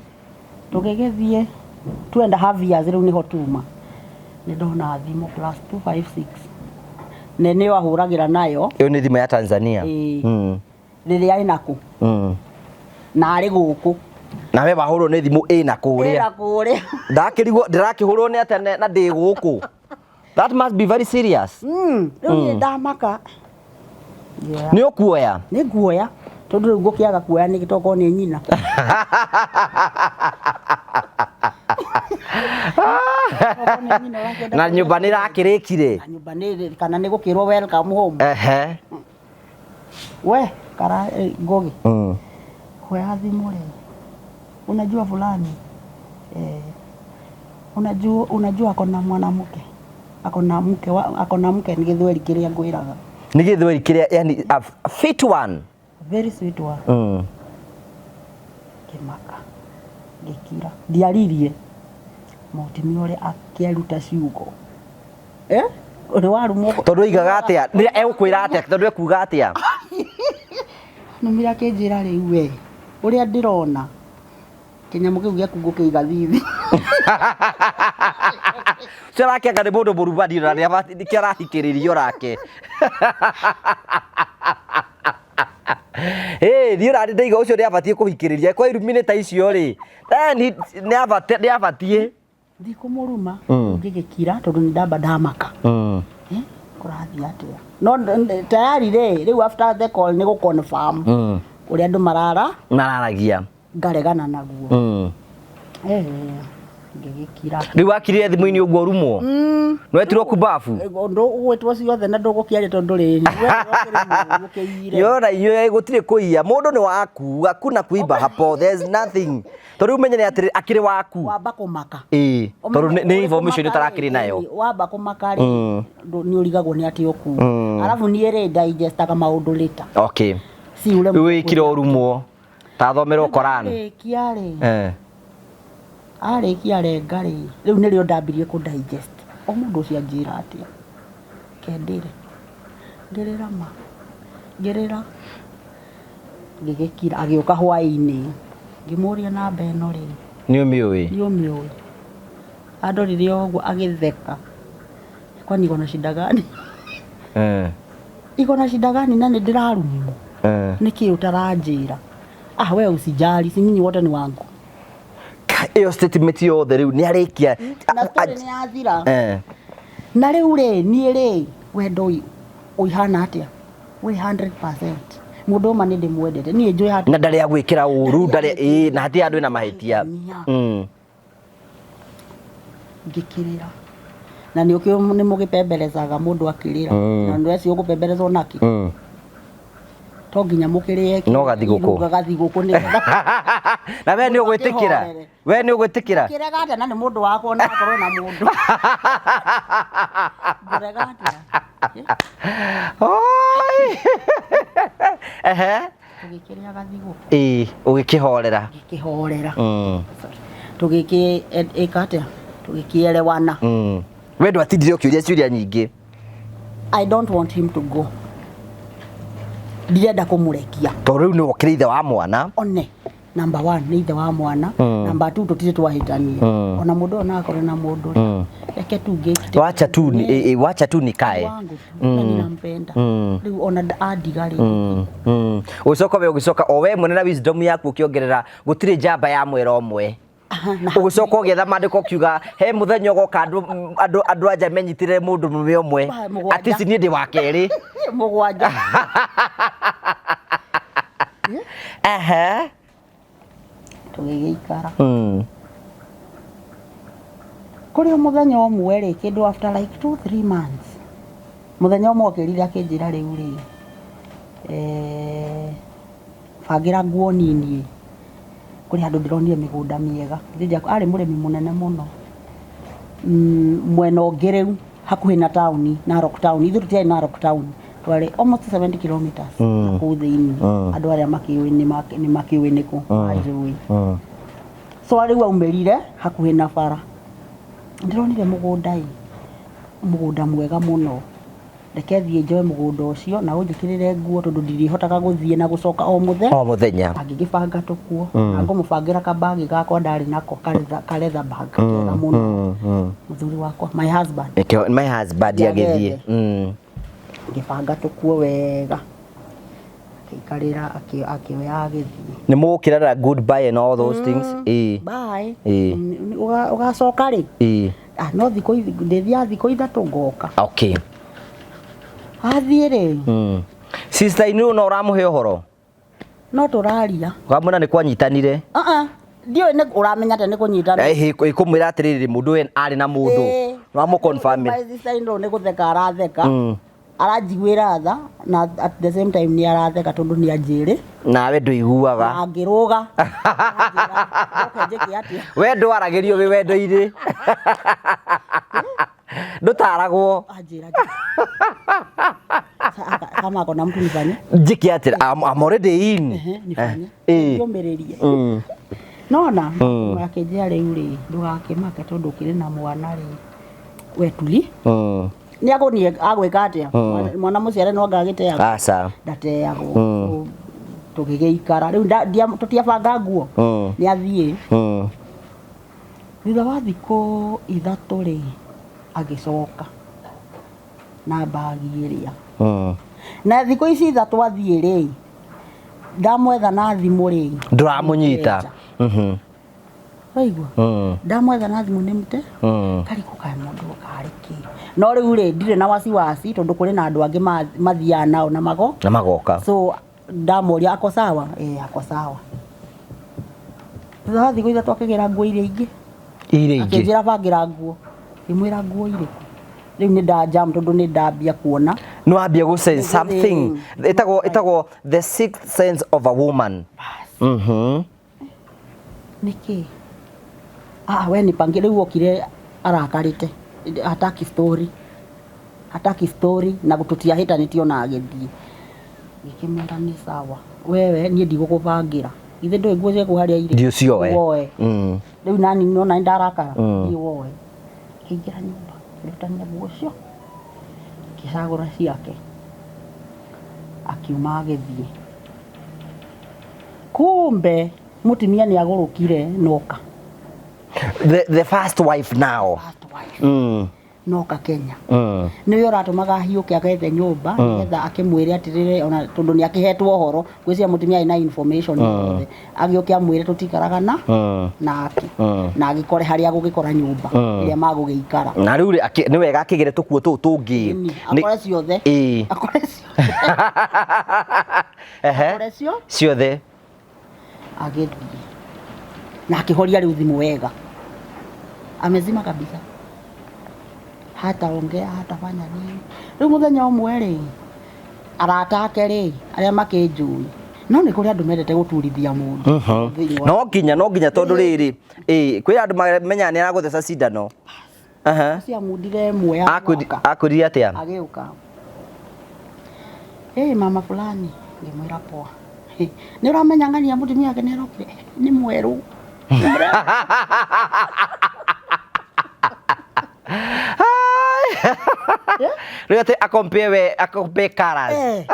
Tũgĩgĩthiĩ 2.5 years, rĩu nĩho tuma nĩ ndona thimũ +256 na nĩyo ahũragĩra nayo. Ĩyo nĩ thimũ ya Tanzania? Ĩĩ. Rĩrĩa ĩna kũ na arĩ gũkũ. Na we wahũrwo nĩ thimũ ĩna kũrĩa? Ĩna kũrĩa. Ndakĩrigwo ndĩrakĩhũrwo nĩ atĩa na ndĩ gũkũ. That must be very serious. Rĩu niĩ ndamaka. Yeah. Nĩ ũkuoya? Nĩ nguoya, tondũ rĩu ngũkĩaga kuoya nĩ tokorwo nĩ nyina. Tokorwo nĩ nyina ũrakĩenda. Na nyũmba nĩ ĩrakĩrĩkire? Na nyũmba nĩ kana nĩ gũkĩrwo welcome home. We kara Ngugi, kuoya thimũ rĩ, unajua fulani, unajua ako na mwanamke, ako na mke wa, ako na mke. Nĩ gĩthweri kĩrĩa ngwĩraga. Nĩ gĩthweri kĩrĩa, yani a fit one. Very sweet one. Ngĩmaka, ngĩkira, ndiaririe. Mũtumia ũrĩa akĩaruta ciugo, ũrĩ warumwo. Tondũ oigaga atĩa? Nĩ egũkwĩra atĩa? Tondũ ekuga atĩa? Numire akĩnjĩra, rĩu we ũrĩa ndĩrona kĩnyamũ kĩu gĩaku ngũkĩiga thithi. Ũcio arakĩanga nĩ mũndũ mũrumani na nĩkĩo arahikĩrĩrio nake. Ĩ niĩ ũrarĩ ndaiga ũcio nĩ abatiĩ kũhikĩrĩria kwa irumi nĩ ta icio rĩ, then nĩ abatiĩ. Ndikũmũruma. Ngĩgĩkira tondũ nĩ ndamba ndamaka. Kũrathiĩ atĩa? No tayari rĩ, rĩu after the call nĩ gũ confirm ũrĩa andũ marara mararagia, ngaregana naguo. Ngĩgĩkira. Rĩu wakirire thimũ-inĩ ũguo rumwo, nĩwetirwo kumbabu? Ũndũ ũgwĩtwo ciothe na ndũgũkĩaria tondũ rĩ ũkĩiyire. Yona inyuĩ gũtirĩ kũiya, mũndũ nĩ waku, hakuna kuiba hapo, there's nothing, tondũ rĩu menye nĩ atĩrĩ akĩrĩ waku. Wamba kũmaka. Ĩĩ, tondũ nĩ information ũtarakĩrĩ nayo. Wamba kũmaka rĩ, nĩ ũrigagwo nĩ atĩ ũkuga. Arabu niĩ rĩ, digestaga maũndũ later. Si ule. Rĩu wĩkire ũrumwo ta thomerwo Koran. Arĩkia rĩ, arĩkia renga rĩ, rĩu nĩrĩo ndambirie kũ digest o mũndũ ũcio anjĩra atĩa kendĩre. Ngĩrĩra ma ngĩrĩra, ngĩgĩkira. Agĩũka hwaĩ-inĩ, ngĩmũria, namba ĩno rĩ, Nĩ ũmĩũĩ? Nĩ ũmĩũĩ? Andorire o ũguo agĩtheka, kwani iko na shida gani? Iko na shida gani na nĩ ndĩrarumwo? Nĩkĩ ũtaranjĩra? Ah, we usijali, si nyinyi wote ni wangu. Ĩyo statement yothe rĩu nĩ arĩkia. Na story nĩ yathira. Na rĩu rĩ, niĩ rĩ, wendo ũihana atĩa wĩ 100%? Mũndũ ũma nĩ ndĩmwendete niĩ, njũĩ handũ. Na ndarĩ agwĩkĩra ũru, ndarĩ ĩĩ, na hatirĩ handũ ĩna mahĩtia. Ngĩkĩrĩra na nĩ ũkĩ nĩ mũgĩpemberezaga mũndũ akĩrĩra. Na andũ acio ũgũpemberezwo naki, to nginya mũkĩrĩe. No gathigũkũ. Gathigũkũ nĩgetha Na we nĩ ũgwĩtĩkĩra? Akĩhorere. We nĩ ũgwĩtĩkĩra? Kĩrega atĩa na nĩ mũndũ wakwa, na akorwo na mũndũ ngũrega atĩa? Oi! Ehe. Tũgĩkĩrĩa gathigũkũ. Ĩĩ, ũgĩkĩhorera. Gĩkĩhorera. Tũgĩkĩ ĩka atĩa, tũgĩkĩerewana. We ndwatindire ũkĩũria ciũria nyingĩ? I don't want him to go, ndirenda kũmũrekia. Tondũ rĩu nĩ wokĩrĩ ithe wa mwana. One, number one nĩ ithe wa mwana. Number two, tũtirĩ twahĩtania. Ona mũndũ ũyũ no akorwo na mũndũ rĩ, reke tu ngĩkite. Wacha tu ni, wacha tu nikae. Wangu tu na ninampenda. Rĩu ona andiga rĩ. Ũgĩcoka we, ũgĩcoka o we mwene na wisdom yaku ũkĩongerera gũtirĩ njamba ya mwera ũmwe. Aha, na Ũgĩcoka ũgĩetha maandĩko ũkiuga he mũthenya ũgoka andũ anja menyitĩrĩre mũndũ mũrũme ũmwe. Wa, mũgwanja. Atici niĩ ndĩ wa kerĩ. Mũgwanja. Ehe. Tũgĩgĩikara. Rĩu mũthenya ũmwe rĩ, kĩndũ after like 2-3 months, mũthenya ũmwe okĩrire akĩnjĩra, rĩu rĩ, bangĩra nguo nini, kũrĩ handũ ndĩronire mĩgũnda mĩega. Githĩ arĩ mũrĩmi mũnene mũno mwena ũngĩ rĩu hakuhĩ na taũni, Narok town. Ithuĩ tũtiarĩ Narok town, twarĩ almost 70 kilometers na kũu thĩinĩ. Andũ arĩa makĩũĩ nĩ makĩũĩ nĩkũ manjũĩ. So rĩu aumĩrire hakuhĩ na bara, ndĩronire mũgũnda ĩ, mũgũnda mwega mũno, reke thiĩ njoe mũgũnda ũcio na ũnjĩkĩrĩre nguo, tondũ ndirĩhotaga gũthiĩ na gũcoka o mũthenya. O mũthenya. Angĩgĩbanga tũkuo na ngũmũbangĩra kabagi gakwa ndarĩ nako, kaletha bag kega mũno. Mũthuri wakwa, my husband. Ĩkĩo my husband agĩthiĩ. Agĩthiĩ. Ngĩbanga tũkuo wega, akĩikarĩra, akĩoya, agĩthiĩ. Nĩ mũgũkĩrana goodbye and all those things, ĩĩ. Bye. Ĩĩ. Ũgacoka rĩ? Ah, no thikũ ndĩthiaga thikũ 3 ngoka. Athiĩ rĩ, Sister inĩ no ũramũhe ũhoro? No tũraria. Ũkamwĩra nĩ kwanyitanire? Ah ah, ndiũĩ nĩ ũramenya atĩa nĩ kũnyitana. Ĩkũmwĩra atĩrĩrĩ, mũndũ ũyũ arĩ na mũndũ. Wamũ confirm. My sister in law nĩ gũtheka aratheka, aranjiguĩra tha na at the same time nĩ aratheka tondũ nĩ anjĩrĩ. Nawe ndũiguaga. Na angĩrũga aranjĩra, "Njoke njĩke atĩa?" We ndwaragĩrio wĩ wendo-inĩ, ndũtaragwo. Anjĩra kama ako na mtu nifanye Njĩke atĩra? I'm already in. Ehe, nifanye yũmĩrĩrie. Nona akĩnjĩra, rĩu rĩ, ndũgakĩmake tondũ ũkĩrĩ na mwana rĩ, we tuli. Nĩ agũnie agwĩka atĩa? Mwana mũciare no anga agĩteagwo? Aca. Ndateagwo. So, tũgĩgĩikara rĩu tũtiabanga nguo. Nĩ athiĩ. Thutha wa thikũ 3 rĩ, agĩcoka na mbagi ĩrĩa. Na thikũ ici 3 athiĩ rĩ, ndamwetha na thimũ rĩ, Ndũramũnyita. Waigua? Ndamwetha na thimũ nĩ mũte. Karikũ kaĩ mũndũ karĩ kĩ? No rĩu rĩ, ndirĩ na wasiwasi tondũ kũrĩ na andũ angĩ mathiaga nao na mago Na magoka. So ndamoria, "Ako sawa?" "Eh, ako sawa." Thutha wa thikũ 3 akĩgĩra nguo iria ingĩ. Iria ingĩ. Akĩnjĩra, "Bangĩra nguo." Ngĩmwĩra, "Nguo irĩkũ?" Rĩu nĩ ndajam tondũ nĩ ndambia kuona. Nĩ wambia gũ sense something. Ĩtagwo the sixth sense of a woman. Nĩkĩ? Ah, we nipangie. Rĩu okire arakarĩte, hataki story, hataki story, na tũtiahĩtanĩtio na agĩthiĩ. Ngĩkĩmwĩra, "Nĩ sawa, wewe niĩ ndigũkũbangĩra, githĩ ndũĩ nguo ciaku harĩa irĩ?" Thiĩ ũcioe. Woe. Rĩu nani nona nĩ ndarakara. Thiĩ woe. Akĩingĩra nyũmba, akĩrutania nguo cio, akĩcagũra ciake, akiuma agĩthiĩ. Kumbe mũtumia nĩ agũrũkire noka. The first wife now. First wife. Noka Kenya. Nĩwe ũratũmaga ahiũke agethe nyũmba nĩgetha akĩmwĩre atĩrĩrĩ, ona tondũ nĩ akĩhetwo ũhoro, ngwĩciria mũtumia arĩ na information yothe, agĩũke amwĩre tũtikaraga na nake na agĩkore harĩa agũgĩkora nyũmba ĩrĩa magũgĩikara. Na rĩu rĩ, nĩ wega akĩgĩre tũkuo tũu tũngĩ. Ĩni, akore ciothe. Akore ciothe. Akore cio Ciothe. Agĩthiĩ na akĩhoria rĩu thimũ wega, amezima kabisa, hataongea, hatafanya nini. Rĩu mũthenya ũmwe rĩ, arata ake rĩ, arĩa makĩnjũĩ, no nĩ kũrĩ andũ mendete gũturithia mũndũ thĩinĩ wa No nginya tondũ rĩrĩ, ĩĩ, kwĩ andũ mamenyaga nĩ aragũtheca cindano. Ciamundire ĩmwe ya mwaka. Akwĩrire atĩa? Agĩũka, "Hey, mama fulani." Ngĩmwĩra, "Poa." "Hey, nĩ ũramenya ng'ania mũtumia wake nĩ arokire?" "Nĩ mwerũ." Rĩu atĩ akompare, we akompare colours. Eh.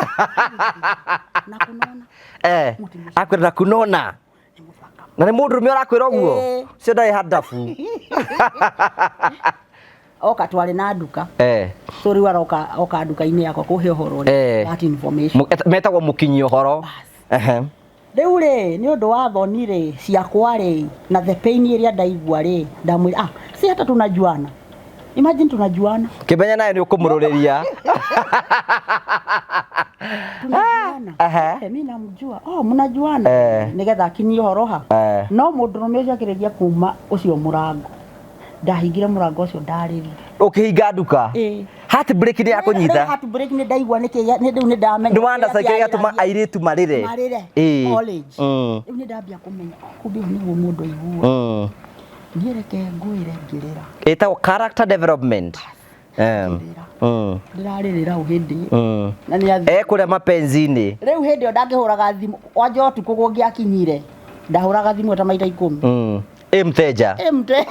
Na kunona. Mũtumia ũcio. Akwĩra na kunona. Nĩ mũthaka. Na nĩ mũndũrũme ũrakwĩra ũguo? Ĩĩ. Ũcio ndarĩ handabu. Oka twarĩ na nduka. So rĩu aroka, oka nduka-inĩ yakwa kũhe ũhoro that information. Metagwo mũkinyi ũhoro. Bas. Rĩu rĩ, nĩ ũndũ wa thoni rĩ ciakwa rĩ, na the pain ĩrĩa ndaigua rĩ, ndamwĩra, "Ah, si hata tunajuana? Imagine tunajuana." Kĩmenya nayo nĩ ũkũmũrũrĩria. "Tunajuana." "Eh, mi namjua." "Oh, mnajuana." Nĩgetha akinyie ũhoro ha. No mũndũrũme ũcio akĩrĩria kuma ũcio mũrango, Ndahingire mũrango ũcio, ndarĩrire. Ũkĩhinga nduka? Ĩĩ. Heartbreak nĩ yakũnyita. Heartbreak, nĩ ndaigua nĩ kĩ nĩ rĩu nĩ ndamenya. Nĩ wanda kĩrĩa gĩatũma airĩtu marĩre. Marĩre. College. Rĩu nĩ ndambia kũmenya, kumbe ũũ nĩguo mũndũ aigua. Niĩ reke ngwĩre, ngĩrĩra. Ĩtagwo character development. Ngĩrĩra. Ndĩrarĩrĩra o hĩndĩ ĩyo. Na nĩ athi Ekũrĩa mapenzi-inĩ. Rĩu hĩndĩ ĩyo ndangĩhũraga thimũ wanja ũtukũ kũngĩakinyire, ndahũraga thimũ ta maita 10. Ĩ mteja. Ĩ mte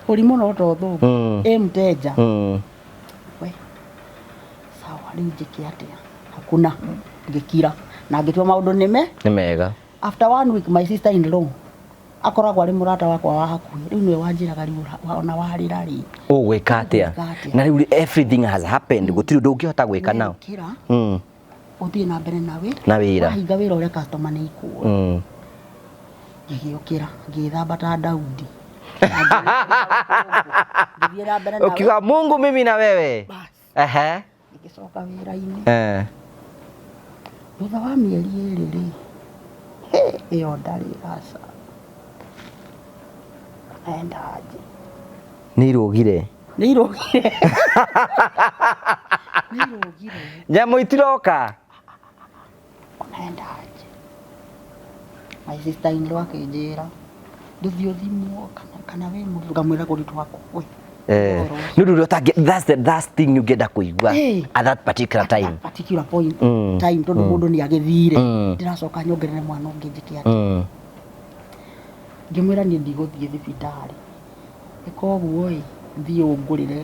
ũrimũ no to thũmbũ. Ĩ mteja. We sawa, rĩu njĩke atĩa? Hakuna, ngĩkira na ngĩtua maũndũ nĩme. Nĩ mega. After one week, my sister in law akoragwo arĩ mũrata wakwa wa hakuhĩ, rĩu nĩwe wanjĩraga, rĩu ona warĩra rĩ, Ũgwĩka atĩa? Ũgwĩka atĩa? Na rĩu everything has happened, gũtirĩ ũndũ ũngĩhota gwĩka now. Ũkĩra ũthiĩ na mbere na wĩ Na wĩra. Wahinga wĩra ũrĩa customer nĩ ikuũra. Ngĩgĩũkĩra, ngĩĩthamba ta Daudi, ngĩthiĩ na mbere na wĩ Ukiuga, "Mungu, mimi na wewe." Bas. Ngĩgĩcoka wĩra-inĩ. Thutha wa mĩeri 2 rĩ, hĩ, ĩyo ndarĩ aca enda aje. Nĩ irũgire. Nĩ irũgire, nĩ irũgire. Nyamũ itiroka. Unaenda aje? My sister in law akĩnjĩra, ndũthiĩ ũthimwo kana wĩ mũritũ. Ngamwĩra kũritũha kũĩ. Ũhoro ũcio. Nĩ ũndũ ũrĩa ũtangĩ, that's the last thing ũngĩenda kũigua at that particular time. At that particular point time, tondũ mũndũ nĩ agĩthire. Ndĩracoka nyongerere mwana ũngĩ, njĩke atĩa? Ngĩmwĩra niĩ ndigũthiĩ thibitarĩ, ĩka ũguo ĩ, thiĩ ũngũrĩre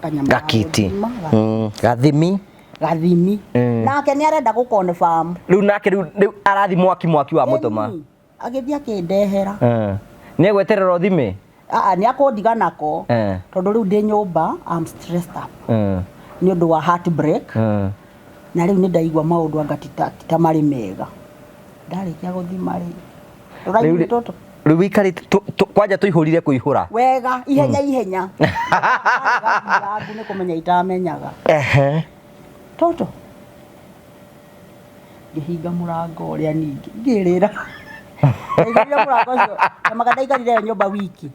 kanyamũ ga Gakiti. gũthima, Gathimi. Gathimi. Nake nĩ arenda gũ confirm. Rĩu nake rĩu arathi mwaki mwaki wa mũtũma. Ĩni, agĩthiĩ akĩndehera. Nĩ egweterera ũthime. Aa, nĩ akũndiga nako. Tondũ rĩu ndĩ nyũmba, I'm stressed up nĩ ũndũ wa heartbreak. Na rĩu nĩ ndaigua maũndũ anga ti ta marĩ mega. Ndarĩkia gũthima rĩ, Rĩu tũraigua tũtũ. Rĩu wĩikarĩte kwanja tũihũrire kũihũra. Wega, ihenya ihenya gathiangu, nĩ kũmenya itamenyaga. Tũtũ ngĩhinga mũrango ũrĩa, ningĩ ngĩrĩra. Ndaigĩrĩire mũrango ũcio na ndaikarire nyũmba wiki.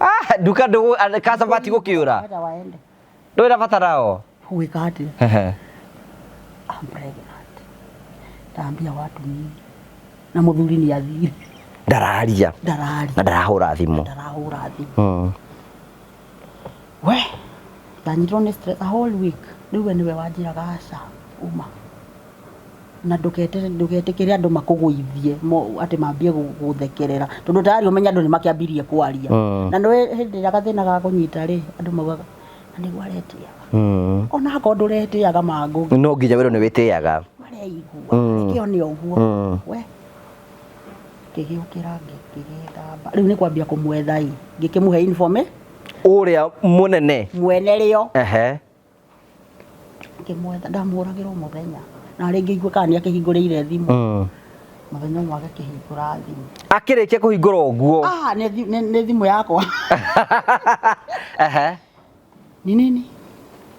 Ah, nduka ndũgũ customer ti gũkĩũra. Wacha waende. Ndũrĩ na bata nao. Gwĩka atĩa? I'm pregnant. Ndaambia watu nini? Na mũthuri nĩ athire. Ndararia. Ndararia. Na ndarahũra thimũ. Ndarahũra thimũ. We ndanyitirwo nĩ stress a whole week. Rĩu we nĩwe wanjĩraga, aca uma na ndũgetĩkĩre andũ makũgũithie atĩ mambie gũthekerera, tondũ tayari ũmenye andũ nĩ makĩambirie kwaria. Na nĩwe hĩndĩ ĩrĩa gathĩna gakũnyita rĩ, andũ maugaga na nĩguo aretĩaga. Ona akorwo ndũretĩaga mangũ. No nginya wĩrwo nĩ wĩtĩaga. Mareigua. Reke one ũguo. We ngĩgĩũkĩra, ngĩgĩthamba, rĩu nĩ kwambia kũmwetha ĩ, ngĩkĩmũhe informe. Ũrĩa mũnene. Mwene rĩo. Ngĩmwetha, ndamũhũragĩra o mũthenya na rĩngĩ igue kana nĩ akĩhingũrĩire thimũ. Mũthenya ũmwe agĩkĩhingũra thimũ. Akĩrĩkia kũhingũra ũguo. Ah, nĩ thimũ yakwa. Ni nini?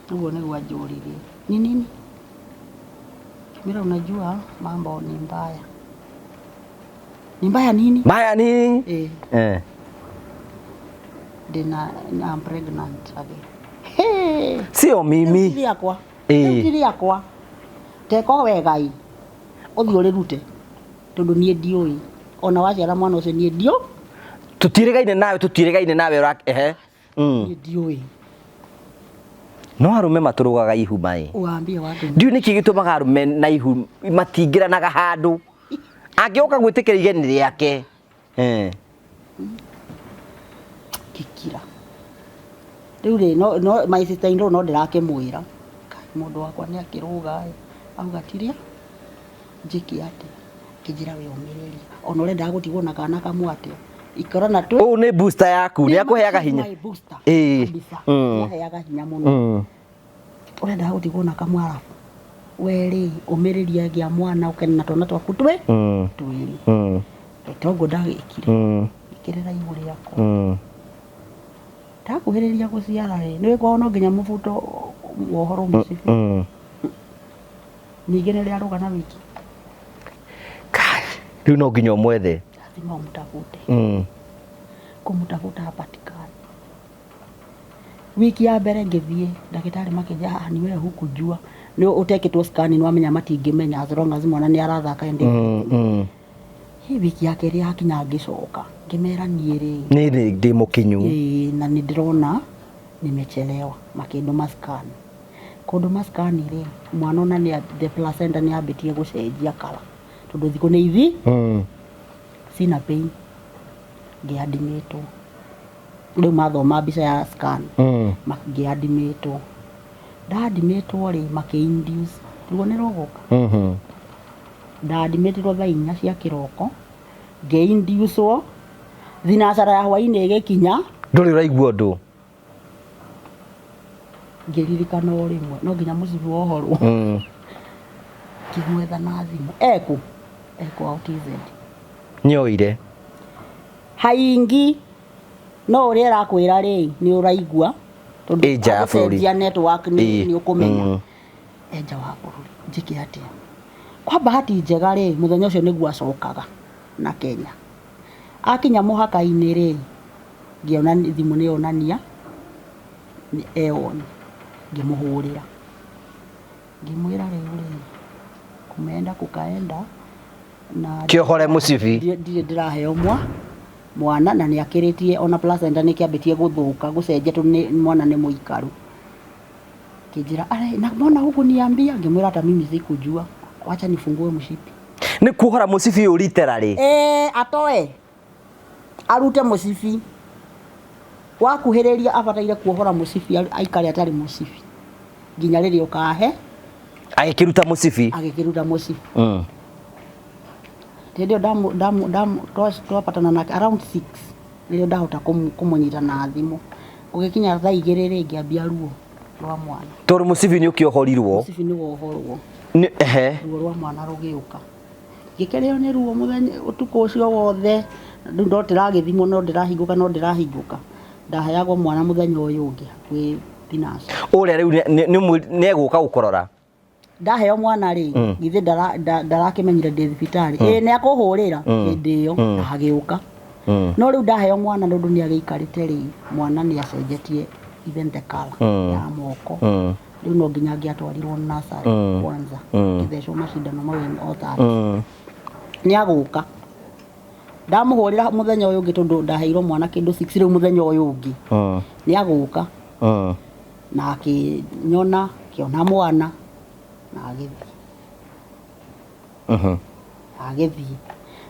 Ũguo nĩguo anjũririe, ni nini? Mira, unajua mambo ni mbaya. Ni mbaya nini? Mbaya nini? Eh. Ndĩna I'm pregnant again. Hey! Sio Rĩu mimi. ti rĩakwa. Ĩĩ. Rĩu ti rĩakwa, teko wega ĩ, ũthiĩ ũrĩrute, tondũ niĩ ndiũĩ ona waciara mwana ũcio, niĩ ndio Tũtirĩgaine nawe, tũtirĩgaine nawe ũra. Niĩ ndiũĩ. No arũme matũrũgaga ihu mai. Waambie watu. Ndiũ nĩkĩ gĩtũmaga arũme na ihu matingĩranaga handũ angĩũka gwĩtĩkĩra igeni rĩake. Ngĩkira. Rĩu rĩ, no my sister in law no ndĩrakĩmwĩra, "Kai, mũndũ wakwa nĩ akĩrũga ĩ, auga tiria njĩke atĩa?" Ngĩnjĩra, we ũmĩrĩrie, ona ũrendaga gũtigwo na kana kamwe atĩa, ikora na twĩ Ũũ nĩ booster yaku, nĩ akũheaga hinya. My booster. Kabisa. Nĩaheaga hinya mũno. Ũrendaga gũtigwo na kamwe, arabu we rĩ, ũmĩrĩrie, gĩa mwana ũkene na twana twaku twĩ twĩrĩ. Toguo ndagĩkire. Ngĩkĩrĩra ihu rĩakwa. Ndakuhĩrĩria gũciara rĩ, nĩ wĩkwao no nginya mũbuto wohorwo mũcibi. Ningĩ nĩ rĩarũga na wiki. Kai, rĩu no nginya ũmwethe. Lazima umtafute. Kumtafuta hapatikani. Wiki ya mbere ngĩthiĩ ndagĩtarĩ makĩnjĩra, "Haha ni wewe hukujua nĩ ũtekĩtwo scan, nĩ wamenya matingĩmenya as long as mwana nĩ arathaka and Hi wiki ya kerĩ yakinya ngĩcoka ngĩmera niĩ rĩ Nĩ ndĩ mũkinyu. Ĩĩ, na nĩ ndĩrona nimechelewa. Makĩndũma scan. Kũndũma scan rĩ, mwana ona nĩ the placenta nĩ yambĩtie gũcenjia kala tondũ thikũ nĩ ithi. Sina pain, ngĩadmitwo. Rĩu mathoma mbica ya scan, ngĩadmitwo. Ndaadmitwo rĩ, makĩ induce ruo nĩ rũgũka. Ndaadmitirwo thaa 4 cia kĩroko, ngĩinducwo thinacara ya hwainĩ ĩgĩkinya. Ndũrĩ ũraigua ũndũ. Ngĩririkana o rĩmwe no nginya mũcibi wohorwo. Ngĩmwetha na thimũ, ekũ ekũ TZ. Nĩoire. Haingi no ũrĩa ĩrakwĩra rĩ, nĩ ũraigua tondũ Ĩ nja ya bũrũri. agũcenjia network nĩ nĩ ũkũmenya. E nja wa bũrũri, njĩke atĩa? Kwa bahati njega rĩ, mũthenya ũcio nĩguo acokaga na Kenya. Akinya mũhaka-inĩ rĩ, ngĩona thimũ nĩ yonania nĩ e on. Ngĩmũhũrĩra, ngĩmwĩra rĩu rĩ, kumeenda kukaenda na Kĩohore mũcibi. Ndirĩ ndĩraheo mwana na nĩ akĩrĩtie ona placenta nĩ kĩambĩtie gũthũka gũcenjia tondũ nĩ mwana nĩ mũikaru. Kĩnjĩra, "Are, na mbona hukuniambia?" Ngĩmwĩra, "Hata mimi sikujua, wacha nifungue mshipi." Nĩ kuohora mũcibi ũyũ literally. Eh, atoe arute mũcibi wakuhĩrĩria, abataire kuohora mũcibi aikare atarĩ mũcibi nginya rĩrĩa ũkahe. Agĩkĩruta mũcibi. Agĩkĩruta mũcibi. Hĩndĩ ĩyo twapatana nake around 6 nĩrĩo ndahota kũmũnyita na thimũ. Gũgĩkinya thaa 2 rĩ, ngĩambia ruo rwa mwana. Tondũ mũcibi nĩ ũkĩohorirwo. Mũcibi nĩ wohorwo. Ehe. Ruo rwa mwana rũgĩũka, ngĩkĩrĩo nĩ ruo mũthenya ũtukũ ũcio wothe. Rĩu no ndĩragĩthimwo, no ndĩrahingũka, no ndĩrahingũka. Ndaheagwo mwana mũthenya ũyũ ũngĩ hakuhĩ thinaca. Ũrĩa rĩu nĩ egũka gũkũrora. Ndaheo mwana rĩ, githĩ ndarakĩmenyire ndĩ thibitarĩ? Ĩ, nĩ akũhũrĩra hĩndĩ ĩyo na agĩũka. No rĩu ndaheo mwana, nĩ ũndũ nĩ agĩikarĩte rĩ, mwana nĩ acenjetie even the color ya moko. Rĩu no nginya angĩatwarirwo nursery kwanza, ngĩthecwo macindano mau and all that. Nĩ agũka. Ndamũhũrĩra mũthenya ũyũ ũngĩ, tondũ ndaheirwo mwana kĩndũ 6, rĩu mũthenya ũyũ ũngĩ nĩ agũka. Na akĩnyona, akĩona mwana na agĩthiĩ. Agĩthiĩ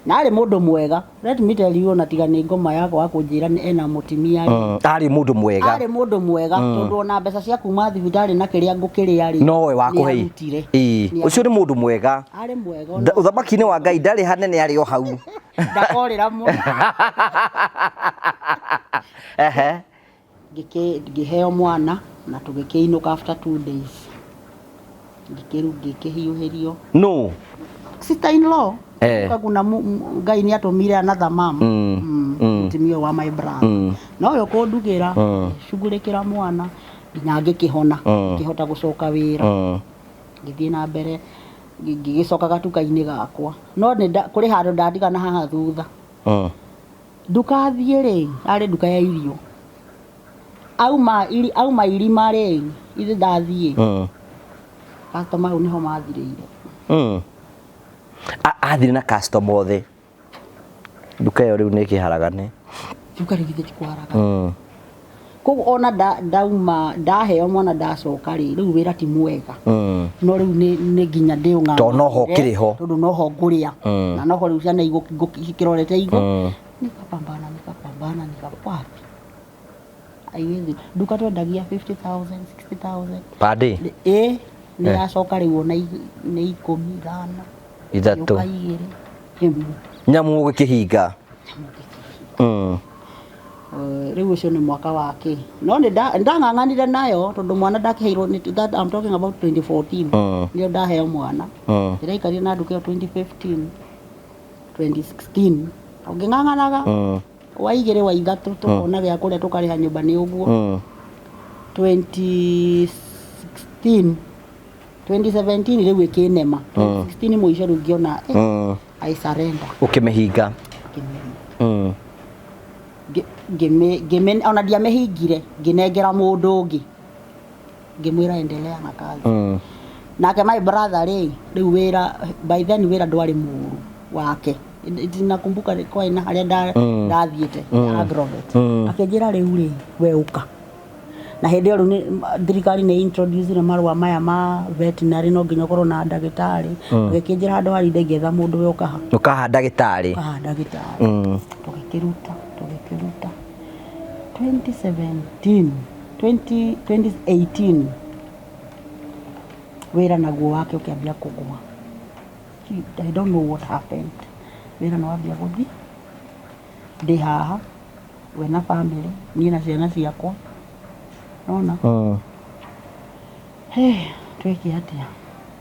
na arĩ mũndũ mwega, let me tell you, ona tiga nĩ ngoma yakwa kũnjĩra nĩ ena mũtumia rĩ. Arĩ mũndũ mwega. Arĩ mũndũ mwega, tondũ ona mbeca cia kuma thibitarĩ na kĩrĩa ngũkĩrĩa rĩ, Nowe wakũhei. nĩarutire. Ĩĩ. Ũcio nĩ mũndũ mwega. Arĩ mwega. Ũthamaki-inĩ wa Ngai ndarĩ hanene, arĩ o hau. Ndakorĩra mũno. Ehe. Ngĩheo mwana na tũgĩkĩinũka after 2 days. Ngĩkĩru ngĩkĩhiũhĩrio. No. Sister in law. Eh. Kaguna Ngai nĩ atũmire another mom. Mũtumia wa my brother. Nowe ũkũndugĩra, shughulikĩra mwana nginya ngĩkĩhona, ngĩhota gũcoka wĩra. Ngĩthiĩ na mbere, ngĩgĩcoka gatuka-inĩ gakwa, no nĩ kũrĩ handũ ndatigana haha thutha. Nduka thiĩ rĩ, arĩ nduka ya irio, auma irima rĩ, ithe ndathiĩ, customer hau nĩho mathirĩire. Athire na customer othe. Nduka ĩyo rĩu nĩ ĩkĩharagane. Nduka rĩu githĩ ti kũharagana? Koguo ona ndauma ndaheo mwana, ndacoka rĩ, rĩu wĩra ti mwega. No rĩu nĩ nginya ndĩũng'ang'anĩre. Tondũ noho ũkĩrĩ ho. Tondũ noho ngũrĩa. Na noho rĩu ciana cikĩrorete igũ. Nikapambana, nikapambana, nika wapi, haiwezi. Nduka twendagia 50,000, 60,000 Per day. Ĩ, nĩ yacoka rĩu ona nĩ 15, 3. Yũka 2, 1. Nyamũ ũgĩkĩhinga. Nyamũ ngĩkĩhinga. Rĩu ũcio nĩ mwaka wa kĩ, no nĩ ndang'ang'anire nayo tondũ mwana ndakĩheirwo that I'm talking about 2014. Nĩyo ndaheo mwana. Ndĩraikarire na nduka ĩyo 2015, 2016, ũngĩng'ang'anaga wa 2, wa 3, tũkona gĩa kũrĩa, tũkarĩha nyũmba, nĩ ũguo. 2016, 2017 rĩu ĩkĩnema. 2016 mũico rĩu ngĩona, I surrender. Ũkĩmĩhinga. Ngĩmĩhinga. Ngĩmĩ ona ndiamĩhingire, ngĩnengera mũndũ ũngĩ, ngĩmwĩra endelea na kazi. Nake my brother rĩ, rĩu wĩra, by then wĩra ndwarĩ mũru wake. Nakumbuka kwarĩ na harĩa ndathiĩte agrovet. Akĩnjĩra, rĩu rĩ, we ũka. Na hĩndĩ ĩyo rĩu thirikari nĩ introduce marũa maya ma veterinary, no nginya ũkorwo na ndagĩtarĩ. Agĩkĩnjĩra handũ harĩ ndĩngĩetha mũndũ, we ũkaha. Ũkaha ndagĩtarĩ. Ũkaha ndagĩtarĩ. Tũgĩkĩruta 2017, 20, 2018 wĩra naguo wake ũkĩambia kũgũa. I don't know what happened. Wĩra nĩ wambia gũthiĩ, ndĩ haha we na family, niĩ na ciana ciakwa nona. Hey, twĩke atĩa?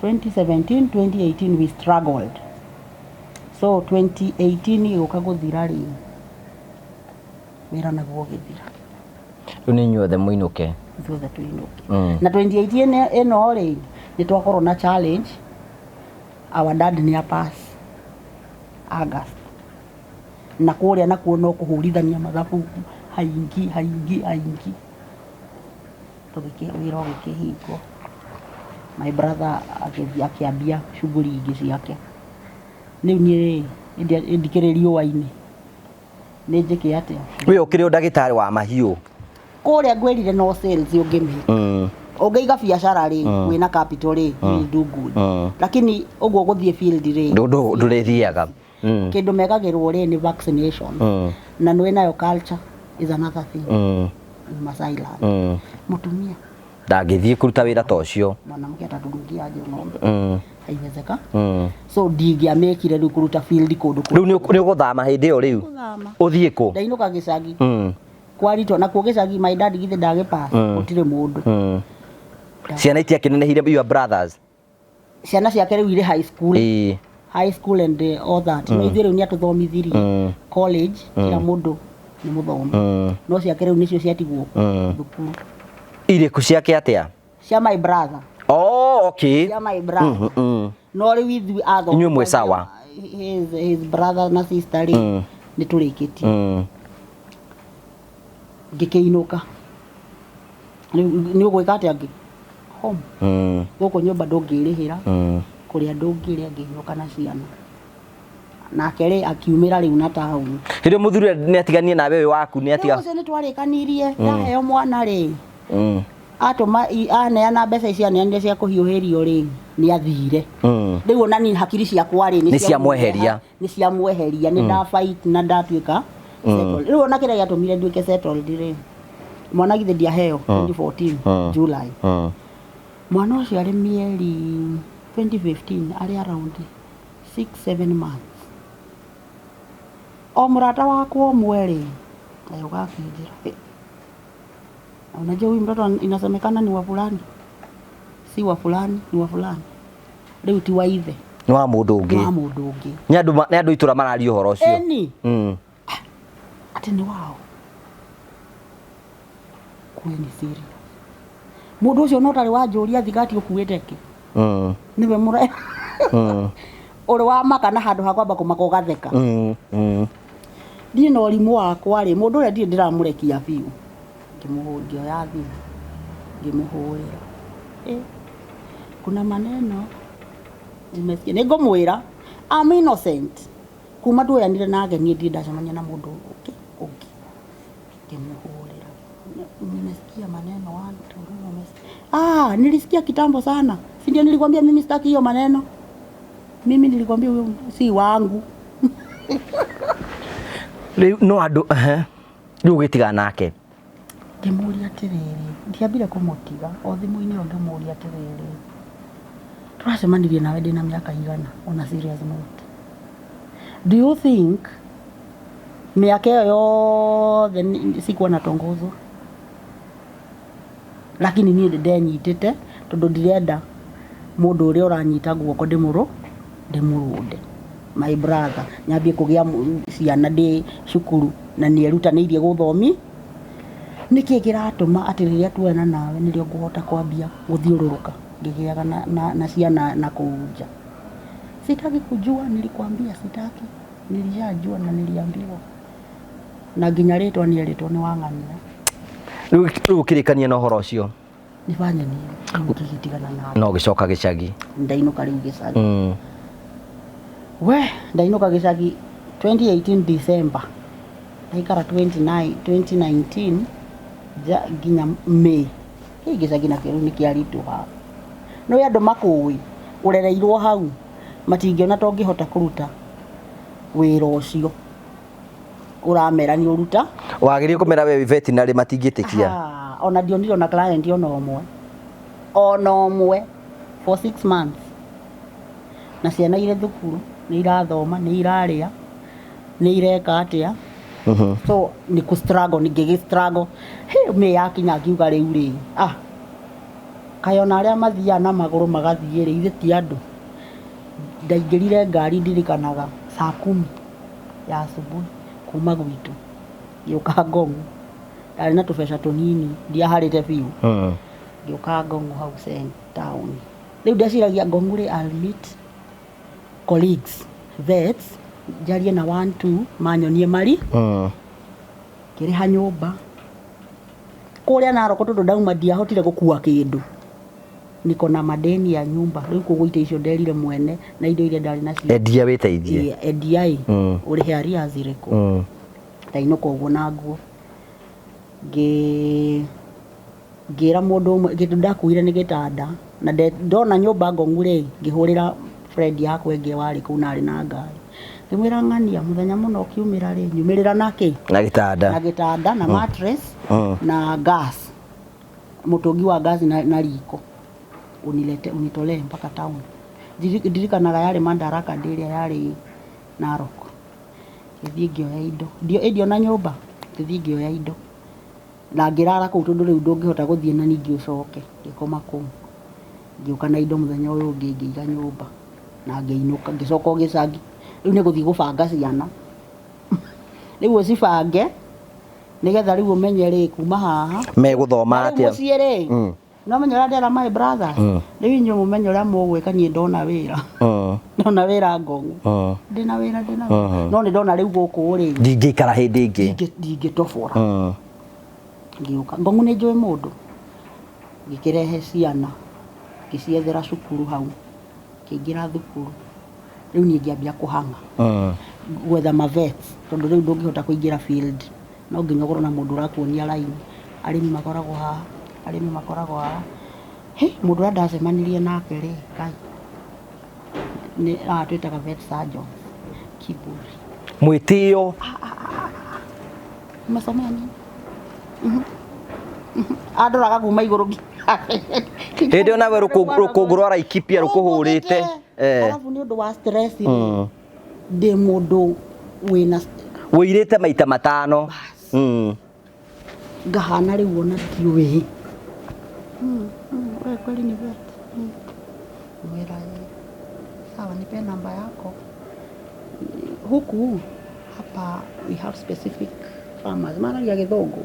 2017, 2018 we struggled. So 2018 ĩgũka gũthira rĩ, wĩra naguo ũgĩthira. Rĩu nĩ inyuothe mũinũke. Ithuothe tũinũke. Na 2018 ĩno rĩ, nĩ twakorwo na challenge. Our dad nĩ apass August, na kũrĩa nakuo no kũhũrithania mathabu haingi haingi haingi. Tũgĩkĩ wĩra ũgĩkĩhingwo, my brother agĩthiĩ akĩambia shughuli ingĩ ciake. Rĩu niĩ rĩ, ndikĩrĩ riũa-inĩ, nĩ njĩke atĩa? We ũkĩrĩ o ndagĩtarĩ wa mahiũ. Kũrĩa ngwĩrire no sales ũngĩmĩka. Ũngĩiga biacara rĩ, wĩna capital rĩ, you will do good. Lakini ũguo gũthiĩ field rĩ, Ndũrĩthiaga. Kĩndũ mekagĩrwo rĩ nĩ vaccination. Na nĩ nayo culture is another thing. In Masai land, mũtumia ndangĩthiĩ kũruta wĩra ta ũcio. Mwanamke atadungiaje ng'ombe? Haiwezeka. So ndingĩamĩkire rĩu kũruta field kũndũ. Rĩu nĩ ũgũthama hĩndĩ ĩyo rĩu? Gũthama. Ũthiĩ kũ? Ndainũka gĩcagi. Kwaritwo nakuo gĩcagi, my dad githĩ ndagĩpass, gũtirĩ mũndũ. Ciana itiakĩnenehire, your brothers? Ciana ciake rĩu irĩ high school. High school and all that. No ithuĩ rĩu nĩ atũthomithirie college, kila mũndũ nĩ mũthomu. No ciake rĩu nĩcio ciatigwo thukuru. Irĩkũ ciake atĩa? Cia my brother. Oh, okay. Cia my brother. No rĩu ithuĩ atho Inyuĩ mwĩ sawa. His brother na sister rĩ, nĩ tũrĩkĩtie. Ngĩkĩinũka. Rĩu nĩ ũgwĩka atĩa ngĩ home? Gũkũ nyũmba ndũngĩrĩhĩra, kũrĩa ndũngĩrĩa. Ngĩinũka na ciana, nake rĩ akiumĩra rĩu na taũni. Hĩndĩ ĩyo mũthuri nĩ atiganie nawe, ũyũ waku nĩ Rĩu atiga? Ũcio nĩ twarĩkanirie, ndaheo mwana rĩ, atũma aneana mbeca ici aneanire cia kũhiũhĩrio rĩ, nĩ athire. Rĩu ona niĩ hakiri ciakwa rĩ, Nĩ ciamweheria. Nĩ ciamweheria. Nĩ nda fight na ndatuĩka settled. Rĩu ona kĩrĩa gĩatũmire nduĩke settled rĩ, mwana githĩ ndiaheo 2014 July? Mwana ũcio arĩ mĩeri 2015, arĩ around 6 7 months, o mũrata wakwa ũmwe rĩ, agĩũka akĩnjĩra, "Eh, unajua huyu mtoto inasemekana ni wa fulani, si wa fulani, ni wa fulani." Rĩu ti wa ithe. Nĩ wa mũndũ Nĩ ũngĩ. wa mũndũ ũngĩ. Nĩ andũ nĩ andũ itũra mararia ũhoro ũcio. Eni. Atĩ nĩ wao. Kuwe ni serious? Mũndũ ũcio no tarĩ wanjũria thigati ũkuĩte kĩ. Nĩwe mũre ũrĩ wa maka na handũ ha kwamba kũmaka ũgatheka. Niĩ na ũrimũ wakwa rĩ, mũndũ ũrĩa ndirĩ ndĩramũrekia biũ, ngĩoya thimũ ngĩmũhũrĩra, "Eh, kuna maneno nimesikia." Nĩ ngũmwĩra I'm innocent. Kuma tuoyanire nake niĩ ndirĩ ndacemania na mũndũ ũngĩ ũngĩ. Ngĩmũhũrĩra, "Nimesikia maneno, one two, nimesikia." "Ah, nilisikia kitambo sana. Si ndio nilikwambia mimi sitaki hiyo maneno? Mimi nilikwambia huyo si wangu." Rĩu no andũ ehe. Rĩu ũgĩtigana nake? Ngĩmũria atĩrĩrĩ, ndiambire kũmũtiga o thimũ-inĩ ĩyo, ngĩmũria atĩrĩrĩ, "Tũracemanirie nawe ndĩna mĩaka igana? On a serious note, do you think mĩaka ĩyo yothe sikuwa natongozwa?" Lakini niĩ ndenyitĩte tondũ ndirenda mũndũ ũrĩa ũranyita guoko ndĩmũrũnde. My brother nyambie kũgĩa ciana ndĩ cukuru na nĩ erutanĩirie gũthomi, nĩkĩ kĩratũma atĩ rĩrĩa tuona nawe nĩrĩo ngũhota kwambia gũthiũrũrũka ngĩgĩaga na ciana na kũu nja? "Sitaki kujua, nilikwambia sitaki, nilishajua na niliambiwa." Na nginya rĩtwa nĩ erĩtwo nĩ Wang'ania. Rĩu ũkĩrĩkania na ũhoro ũcio? Nifanye nini? Rĩu ngĩgĩtigana nake. No gĩcoka gĩcagi. Ndainũka rĩu gĩcagi. We ndainũka gĩcagi 2018 December, ndaikara 29 2019 ja, nginya May. Hĩ, gĩcagi nakĩo rĩu nĩ kĩaritũha. Nĩũĩ andũ makũĩ ũrereirwo hau matingĩona ta ũngĩhota kũruta wĩra ũcio ũramera nĩ ũruta. Wagĩrĩire kũmera we wĩ veterinary, matingĩtĩkia. Ha, ona ndionire ona client ona ũmwe, ona ũmwe for 6 months, na ciana irĩ thukuru, nĩ irathoma, nĩ irarĩa, nĩ ireka atĩa. So nĩ kũ struggle, ngĩgĩ struggle. Hĩ, May yakinya ngiuga rĩu rĩ, ah, kaĩ ona arĩa mathiaga na magũrũ magathiĩ rĩ, ithuĩ ti andũ. Ndaingĩrire ngari, ndirikanaga saa 10 ya asubuhi kuma gwitũ ngĩũka Ngong'u. Ndarĩ na tũbeca tũnini, ndiaharĩte biũ. Ngĩũka Ngong'u hau town. Rĩu ndeciragia Ngong'u rĩ, I'll meet colleagues vets, njarie na one two manyonie mari. Ngĩrĩha nyũmba kũrĩa Narok, tondũ ndauma ndiahotire gũkua kĩndũ, niko na madeni ya nyumba. Rĩu koguo ite icio nderire mwene na indo iria ndarĩ nacio. Endia wĩteithie. Ĩĩ, endia ĩ, ũrĩhe arrears irĩkũ. Ndainũka ũguo na nguo, ngĩra mũndũ ũmwe kĩndũ ndakuire nĩ gĩtanda, na ndona nyũmba Ngong'u rĩ, ngĩhũrĩra friend yakwa ĩngĩ warĩ kũu na arĩ na ngari, ngĩmwĩra, "Ng'ania mũthenya mũno ũkiumĩra rĩ, nyumĩrĩra na kĩ?" Na gĩtanda. Na gĩtanda na mattress na gas, mũtũngi wa gas na riko, unilete unitolee mpaka town. Ndirikanaga yarĩ Madaraka Day ĩrĩa yarĩ Narok. Ngĩthiĩ ngĩoya indo. Ndiona nyũmba, ngĩthiĩ ngĩoya indo na ngĩrara kũu, tondũ rĩu ndũngĩhota gũthiĩ na ningĩ ũcoke. Ngĩkoma kũu, ngĩũka na indo mũthenya ũyũ ũngĩ, ngĩiga nyũmba na ngĩinũka, ngĩcoka o gĩcagi. Rĩu nĩ gũthiĩ gũbanga ciana, rĩu ũcibange nĩgetha rĩu ũmenye rĩ kuma haha Megũthoma Na rĩu atĩa? Mũciĩ rĩ, no menye ũrĩa ndera my brothers. Rĩu inyuĩ mũmenye ũrĩa mũgwĩka. Niĩ ndona wĩra, ndona wĩra Ngong'u. Ndĩna wĩra, ndĩna wĩra, no nĩ ndona rĩu gũkũ rĩ, Ndingĩikara hĩndĩ ĩngĩ. Ndingĩtobora. Ngĩũka Ngong'u, nĩ njũĩ mũndũ, ngĩkĩrehe ciana, ngĩciethera cukuru hau, ngĩingĩra thukuru. Rĩu niĩ ngĩambia kũhang'a gwetha mavets, tondũ rĩu ndũngĩhota kũingĩra field, no nginya ũkorwo na mũndũ ũrakuonia line, arĩmi makoragwo haha, arĩmi makoragwo haha. Hĩ, mũndũ ũrĩa ndacemanirie nake rĩ, Ngai, nĩ haha twĩtaga vet surgeon Kiburi. Mwĩtĩo. Umesomea nini? Andoraga kuma igũrũ Hĩndĩ ĩyo nawe rũkũngũ rwa Laikipia rũkũhũrĩte. Arabu nĩ ũndũ wa stress rĩ, ndĩ mũndũ wĩna Wũirĩte maita matano. Ngahana rĩu ona ndiũĩ. We kweli ni vet? Mwĩra, "Ĩ." "Sawa, nipe namba yako. Huku hapa we have specific farmers maragia gĩthũngũ."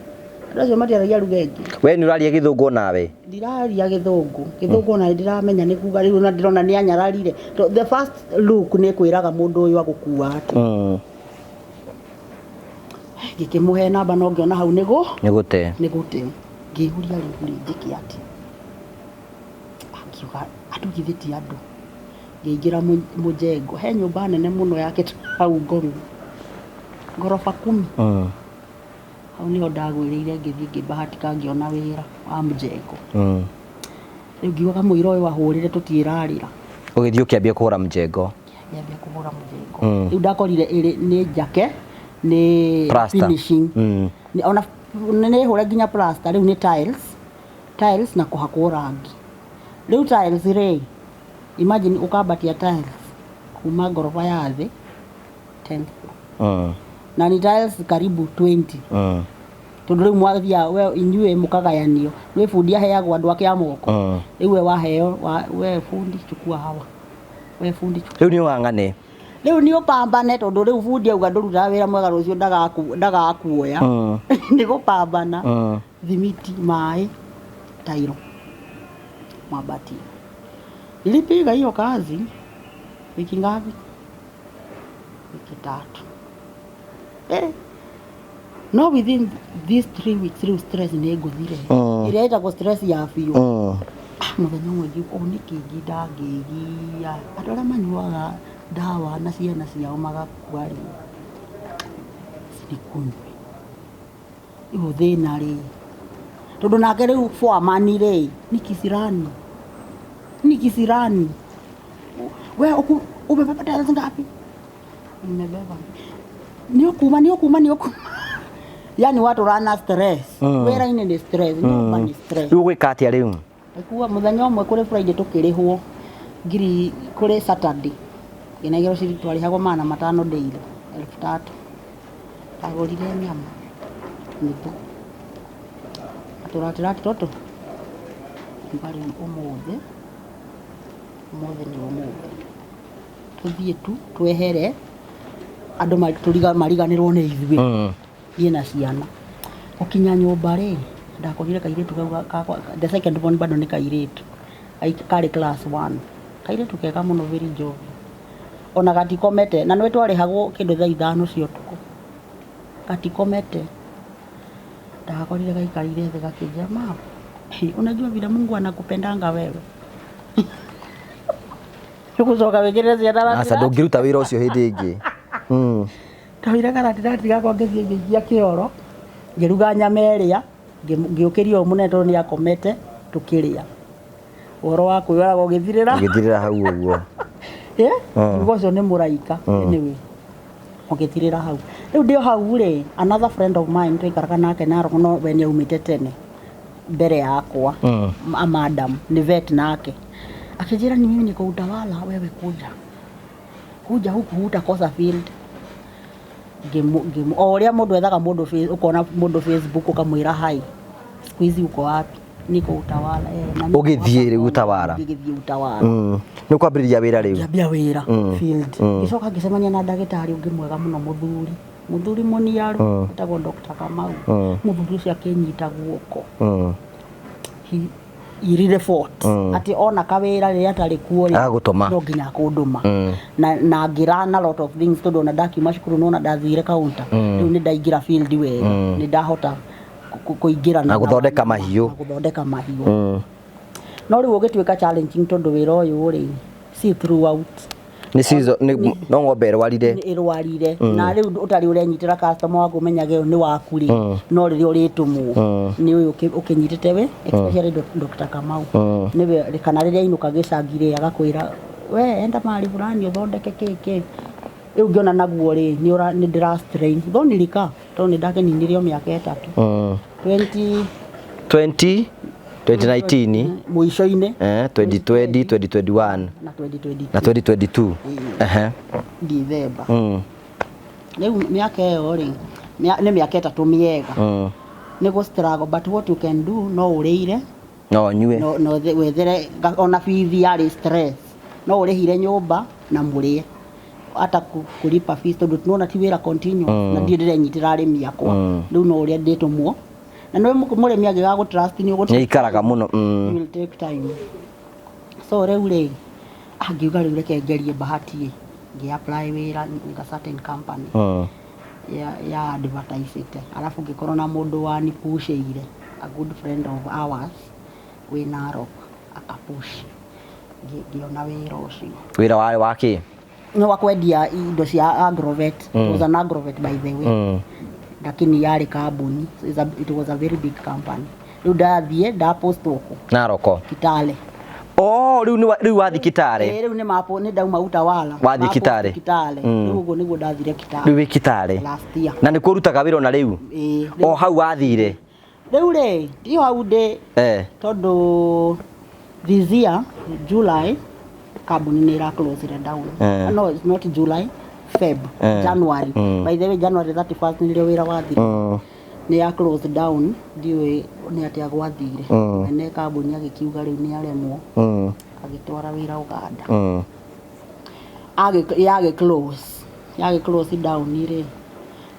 Andũ acio matiaragia lugha ĩngĩ. We nĩ ũraria gĩthũngũ nawe? Ndiraria gĩthũngũ. Gĩthũngũ ona ndiramenya nĩ kuga. Rĩu ona ndĩrona nĩ anyararire. The first look nĩ kwĩraga mũndũ ũyũ agũkua atĩa. Ngĩkĩmũhe namba, no ngĩona hau nĩgũ Nĩ gũte. Nĩ gũte. Ngĩhuria rĩu rĩ, njĩke atĩa? Akiuga andũ githĩ ti andũ. Ngĩingĩra mũjengo, he nyũmba nene mũno yakĩtwo hau Ngong'u, ngoroba 10. Hau nĩho ndagwĩrĩire, ngĩthiĩ ngĩbahatika ngĩona wĩra wa mjengo. Rĩu ngiugaga mũira ũyũ ahũrĩre tũtiĩrarĩra. Ũgĩthiĩ ũkĩambia kũhũra mjengo. Ngĩambia kũhũra mjengo. Rĩu ndakorire ĩrĩ nĩ njake, nĩ Plaster. finishing. Ona nĩ hũre nginya plaster. Rĩu nĩ tiles, tiles na kũhakwo rangi. Rĩu tiles rĩ, imagine ũkambatia tiles kuma ngoroba ya thĩ 10th floor, na nĩ tiles karibu 20. Tondũ rĩu mwathiaga we inyuĩ mũkagayanio, gwĩ bundi aheagwo andũ ake a moko. Rĩu we waheo we fundi chukua hawa, we fundi chukua. Rĩu nĩ ũng'ang'ane. Rĩu nĩ ũpambane, tondũ rĩu bundi auga ndũrutaga wĩra mwega, rũciũ ndagakuoya. Nĩ gũpambana. Thimiti, maĩ, tairo, mabati. Nilipiga hiyo kazi wiki ngapi? Wiki 3. No within these 3 weeks rĩu stress nĩ ngũthire, ĩrĩa ĩtagwo stress ya biũ. Ah, mũthenya ũmwe ngiuga, ũũ nĩkĩ nginda ngĩgia andũ arĩa manyuaga ndawa na ciana ciao magakua rĩ, nĩkunywe rĩu thĩna rĩ, tondũ nake rĩu foreman rĩ ni kisirani, ni kisirani. We umebeba tiles ngapi? Nimebeba. Nĩ ũkuma, nĩ ũkuma, nĩ ũkuma. Yani watu rana stress. Wĩra-inĩ nĩ stress, nyũmba nĩ stress. Rĩu ũgwĩka atĩa rĩu? Kuwa mũthenya ũmwe kũrĩ Friday tũkĩrĩhwo ngiri, kũrĩ Saturday ngĩnengerwo ciringi, twarĩhagwo 500 daily, 3,000. Ndagũrire nyama nuthu na tũratirati tũtũ. Ngiuga rĩu ũmũthĩ, ũmũthĩ nĩ ũmũthĩ, tũthiĩ tu twehere andũ mariganĩrwo nĩ ithuĩ. Niĩ na ciana gũkinya nyũmba rĩ, ndakorire kairĩtu kau kakwa, the second born, bado nĩ kairĩtu. Karĩ class one, kairĩtu kega mũno, very jovial, ona gatikomete, na nĩ twarĩhagwo kĩndũ thaa 5 cia ũtukũ, gatikomete. Ndagakorire gaikarire thĩ gakĩnjĩra, "Mum, unajua vile Mungu anakupendanga wewe." Ũgũcoka wĩkĩrĩre ciana Aca. ratirati. Ndũngĩruta wĩra ũcio hĩndĩ ĩngĩ. Ndoire karatirati gakwa, ngĩthiĩ ngĩikia kĩoro, ngĩruga nyama ĩrĩa, ngĩũkĩria ũyũ mũnene tondũ nĩ akomete, tũkĩrĩa. Ũhoro wa kwĩyoraga ũgĩthirĩra. Ũgĩthirĩra hau ũguo. Eh? Ugo ũcio nĩ mũraika. Anyway, ũgĩthirĩra hau. Rĩu ndĩ o hau rĩ, another friend of mine twaikaraga nake Narok, no we nĩ aumĩte tene mbere yakwa. A madam nĩ vet nake. Akĩnjĩra, "Ni mimi niko Utawala, wewe kuja. Kuja huku hutakosa field." O ũrĩa mũndũ ethaga mũndũ ũkona mũndũ Facebook ũkamwĩra, "Hi, siku hizi uko wapi?" "Niko Utawala." "Eh, na niko Ũgĩthiĩ hapa rĩu kona." Utawala? Ngĩgĩthiĩ Utawala. Nĩ ũkwambĩrĩria wĩra rĩu? Ngĩambia wĩra field. Ngĩcoka ngĩcemania na ndagĩtarĩ ũngĩ mwega mũno, mũthuri mũniaru, etagwo Dr. Kamau. Mũthuri ũcio akĩnyita guoko. He really fought atĩ ona kawĩra rĩrĩa atarĩ kuo rĩ, Agagũtũma. No nginya akũndũma. Na ngĩrana lot of things tondũ ona ndakiuma cukuru nona ndathire counter. Rĩu nĩ ndaingĩra field wega, nĩ ndahota kũingĩra Na gũthondeka mahiũ. Na gũthondeka mahiũ. No rĩu ũgĩtuĩka challenging tondũ wĩra ũyũ rĩ, si throughout. Nĩ season, no ng'ombe ĩrwarire. Nĩ ĩrwarire na rĩu ũtarĩ ũrenyitĩra customer waku, ũmenyage ũyũ nĩ waku rĩ, no rĩrĩa ũrĩtũmwo nĩ ũyũ ũkĩnyitĩte we, especially Dr. Kamau. Nĩwe kana rĩrĩa ainũka gĩcagi rĩ, agakwĩra, "We enda mahali fulani ũthondeke kĩ kĩ." Rĩu ngĩona naguo rĩ, nĩ ndĩra strain, though nilika tondũ nĩ ndakeninire o mĩaka 3. 20 20 2019. Mũico-inĩ. 2020, 2021. Na 2022. Na 2022. Ehe. Dithemba. Rĩu mĩaka ĩyo rĩ, nĩ mĩaka 3 mĩega. Nĩ gũ struggle, but what you can do, no ũrĩire. No nyue. No wethere ona bithi yarĩ stress, no ũrĩhire nyũmba na mũrĩe hata kulipa fees tondũ nona ti wĩra continue na ndirĩ ndĩrenyitĩra arĩmi akwa. Rĩu no ũrĩa ndĩtũmwo na nĩ mũrĩmi angĩgaga gũ trust nĩ ũgũ Nĩ ikaraga mũno. It will take time. So rĩu rĩ, angiuga rĩu reke ngerie bahati ĩ, ngĩ apply wĩra in a certain company ya advertisete, alafu ngĩkorwo na mũndũ wanipushĩire, a good friend of ours wĩ Narok, akapush. Ngĩona wĩra ũcio. Wĩra warĩ wa kĩ? Nĩ wa kwendia indo cia agrovet. It was an agrovet, by the way, lakini yarĩ kambuni. So it was a very big company. Rĩu ndathiĩ ndapostwo kũ? Naroko? Kitale. Oh, rĩu rĩu wathi Kitale. Ĩĩ, rĩu nĩ mapo nĩ ndauma Utawala. Wathiĩ Mapost Kitale? Kitale. Rĩu ũguo nĩguo ndathire Kitale. Rĩu wĩ Kitale? Last year. Na nĩ kuo ũrutaga wĩra ona rĩu? Ĩĩ. O hau wathire? Rĩu rĩ, ndio hau ndĩ. Tondũ this year July kambuni nĩ ĩra close down. No, it's not July, Feb. January. By the way, January 31st nĩrĩo wĩra wathire. Nĩ ya close down, ndiũĩ nĩ atĩa gwathire. Mwene kambuni agĩkiuga rĩu nĩ aremwo, agĩtwara wĩra Uganda. Yagĩ close down rĩ,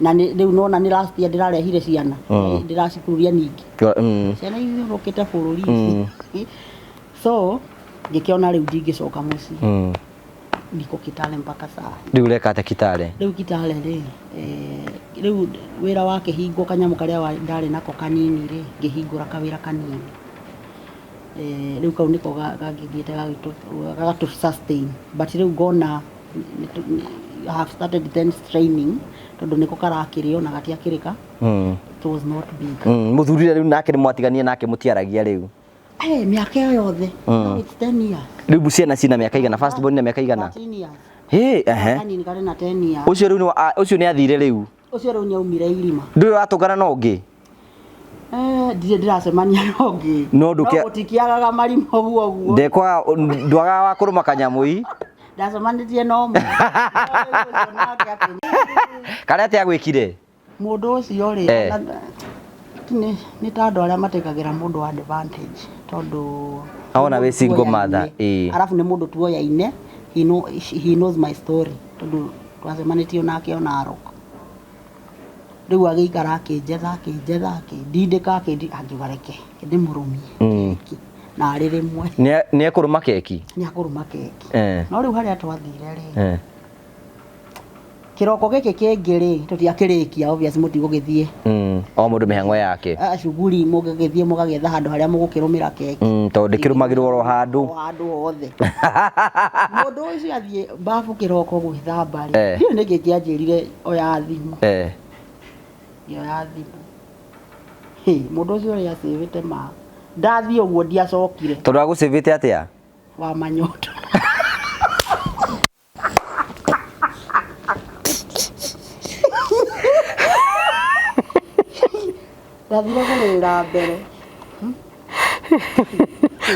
na rĩu nona nĩ last year ndĩrarehire ciana, ndĩracikururia ningĩ. Ciana ithiũrũkĩte bũrũri ici, so ngĩkĩona rĩu ndingĩcoka mũciĩ. Niko Kitale mpaka saa. Rĩu ũreka atĩa Kitale? Rĩu Kitale rĩ, Rĩu wĩra wakĩhingwo kanyamũ karĩa ndarĩ nako kanini rĩ, ngĩhingũra kawĩra kanini. Rĩu kau nĩko gangĩthiĩte gagatũ sustain, but rĩu ngona I have started then training tondũ nĩko karakĩrĩo na gatiakĩrĩka. It was not big. Mũthurire rĩu nake nĩ mwatiganie nake mũtiaragia rĩu? Mĩaka ĩyo yothe. Now it's 10 years. Rĩu ciana cina mĩaka igana? First born na mĩaka igana? 13 years. Hĩ, ehe. Kanini karĩ na 10 years. Ũcio rĩu ũcio nĩ athire rĩu? Ũcio rĩu nĩ aumire irima. Ndũrĩ ũratũngana na ũngĩ? Ndirĩ ndĩracemania na ũngĩ. No ndũkĩa- No gũtikĩagaga marimũ ũguo ũguo. Ndekwaga ndwagaga wa kũrũma kanyamũi. Ndacemanĩtie na ũmwe. No rĩu ũcio nake Karĩa atĩa agwĩkire? Mũndũ ũcio rĩ, nĩ ta andũ arĩa matekagĩra mũndũ advantage tondũ Awona wĩ single tuoyaine. mother, ĩĩ. Arabu nĩ mũndũ tuoyaine, he knows my story tondũ twacemanĩtio nake ona Narok. Rĩu agĩikara akĩnjetha, akĩnjetha, akĩndindĩka, angiuga reke ndĩmũrũmie keki na arĩ rĩmwe. Nĩ ekũrũma keki? Nĩ akũrũma keki. No rĩu harĩa twathire rĩ, kĩroko gĩkĩ kĩngĩ rĩ, tũtiakĩrĩkia, obviously mũtigũgĩthiĩ. O mũndũ mĩhang'o yake. Cuguri mũgĩgĩthiĩ mũgagĩetha handũ harĩa mũgũkĩrũmĩra keki. Tondũ ndĩkĩrũmagĩrwo oro handũ. O handũ hothe. Mũndũ ũcio athiĩ babu kĩroko gwĩthamba rĩ, ndiũĩ nĩkĩ kĩanjĩrire oya thimũ. Ngĩoya thimũ. Hĩ, mũndũ ũcio ũrĩa acĩvĩte ma. Ndathiĩ ũguo ndiacokire. Tondũ agũcĩvĩte atĩa? Wa manyoto. Ndathire kũrĩrĩra mbere.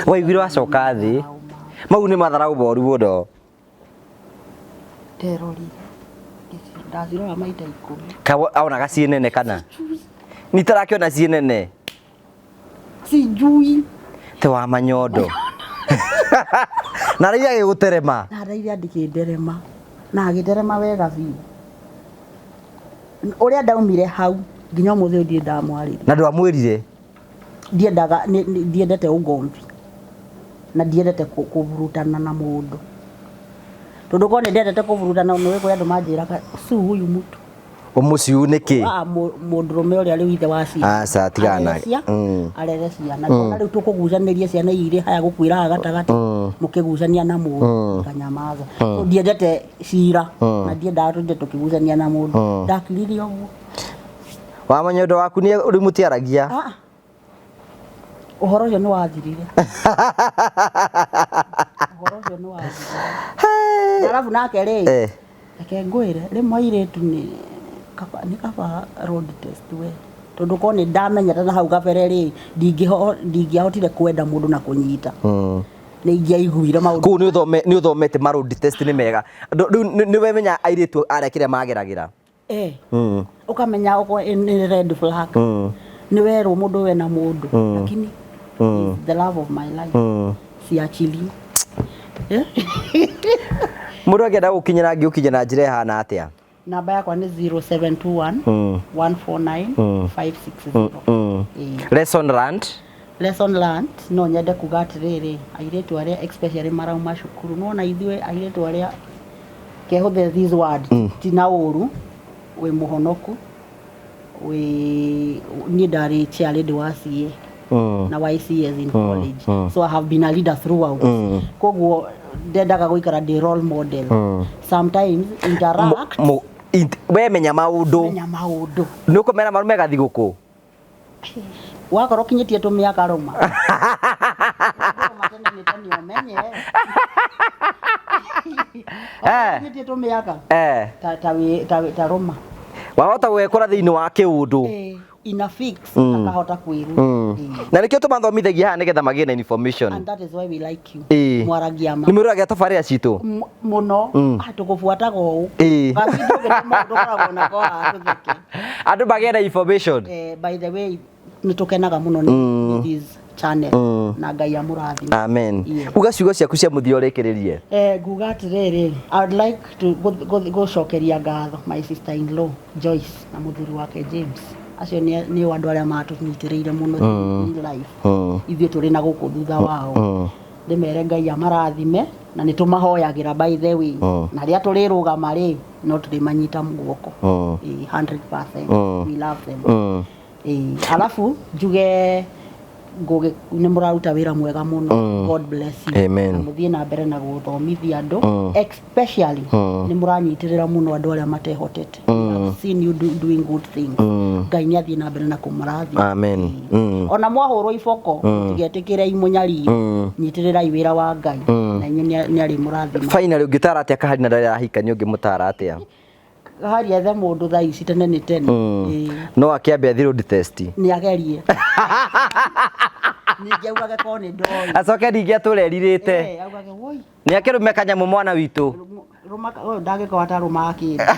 Waiguire wacoka thĩ. Mau nĩ matharaũ moru mũno. Nderorire. Ndacirora maita 10. Kawa aonaga ciĩ nene kana? Nitarakĩona ciĩ nene. Sijui. Te wa manyondo. Na rĩu agĩgũterema. Na rĩu andĩkĩnderema. Na agĩnderema wega biũ. Ũrĩa ndaumire hau nginya ũmũthĩ ũyũ ndirĩ ndamwarĩria. Na ndwamwĩrire? Ndiendaga, ndiendete ũgomvi. Na ndiendete kũvurutana na mũndũ. Tondũ korwo nĩ ndendete kũvurutana nĩ kũrĩ andũ manjĩraga su huyu mtu. Ũmũciu nĩkĩ? Mũndũrũme ũrĩa rĩu ithe wa ciana. Aca, tigana nake. Arere ciana. Ndona rĩu tũkũgucanĩria ciana igĩrĩ haya gũkuĩra haha gatagatĩ, mũkĩgucania na mũndũ, kanyamaza. So, ndiendete cira, na ndiendaga tũtinde tũkĩgucania na mũndũ. Ndakirire ũguo. Wamenya ũndũ waku nĩ rĩu mũtiaragia? Ũhoro ũcio nĩ wathirire. Ũhoro ũcio nĩ wathirire. Arabu nake rĩ, reke ngwĩre, rĩmwe airĩtu nĩ kaba, nĩ kaba road test we. Tondũ korwo nĩ ndamenyete na hau kabere rĩ, ndingĩahotire kwenda mũndũ na kũnyita. Nĩ ingĩaiguire maũndũ. Kũu nĩ ũthomete ma road test nĩ mega. Rĩu nĩ wemenya airĩtu arĩa kĩrĩa mageragĩra. Ũkamenya okorwo nĩ red flag. Nĩ werwo mũndũ wena mũndũ. Lakini the love of my life. Siachili. Mũndũ angĩenda gũkinyĩra angĩũkinyĩra na njĩra ĩhana atĩa? Namba yakwa nĩ zero seven two one, one four nine, five six zero. Lesson learned. Lesson learned, no nyende kuga atĩrĩrĩ, airĩtu arĩa especially marauma cukuru, nĩwona ithuĩ airĩtu arĩa kehũthĩre this word, ti na ũru, wĩ mũhonoku, wĩ niĩ ndarĩ chair lady wa CA. Na YCS in college. So I have been a leader throughout. Koguo ndendaga gũikara ndĩ role model. Sometimes interact. We menya maũndũ. Menya maũndũ. Nĩ ũkũmera marume gathigũkũ? Wakorwo ũkinyĩtie tũmĩaka rũma. Rũma tene nĩ tene ũmenye. Ũkinyĩtie tũmĩaka. Ta rũma. Wahota gwĩkora thĩinĩ wa kĩũndũ. Ina fix, akahota kwĩruta. Na nĩkĩo tũmathomithagia haha nĩgetha magĩe na information. And that is why we like you. Mwaragia ma. Nĩ mwĩroragia tabarĩra citũ? Mũno. Tũkũbuataga ũũ. Gabindo gĩtũmaga tũkoragwo nako haha tũtheke. Andũ magĩe na information. By the way, nĩ tũkenaga mũno nĩ this channel. Na Ngai amũrathime. Amen. Uga ciugo ciaku cia mũthia ũrĩkĩrĩrie. Nguga atĩrĩrĩ, I would like to gũcokeria ngatho my sister in law Joyce na mũthuri wake James. Acio nĩ andũ arĩa matũnyitĩrĩire mũno in life. Ithuĩ tũrĩ na gũkũ thutha wao. Ndĩmere Ngai amarathime, na nĩ tũmahoyagĩra, by the way. Na rĩrĩa tũrĩrũgama rĩ, no tũrĩmanyita guoko. 100%. We love them. Ĩĩ, alafu njuge Ngũgĩ nĩ mũraruta wĩra mwega mũno. God bless you. Amen. Na mũthiĩ na mbere na gũthomithia andũ. Especially nĩ mũranyitĩrĩra mũno andũ arĩa matehotete. I've seen you doing good things. Ngai nĩ athiĩ na mbere na kũmũrathima. Amen. Ona mwahũrwo iboko, mũtigetĩkĩre imũnyarire. Nyitĩrĩrai wĩra wa Ngai na inyuĩ nĩ arĩmũrathima. Finally, ũngĩtara atĩa Kahari na ndarĩ arahika, nĩ ũngĩmũtara atĩa? Kahari ethe mũndũ thaa ici, tene nĩ tene. Ĩĩ. No akĩambe athiĩ road test. Nĩ agerie, ningĩ augage korwo nĩ ndoĩ. Acoke ningĩ atũre erirĩte. Eh, augage woi. Nĩ akĩrũme kanyamũ mwana witũ. Rũma ũyũ ndangĩkorwo atarũmaga kĩndũ.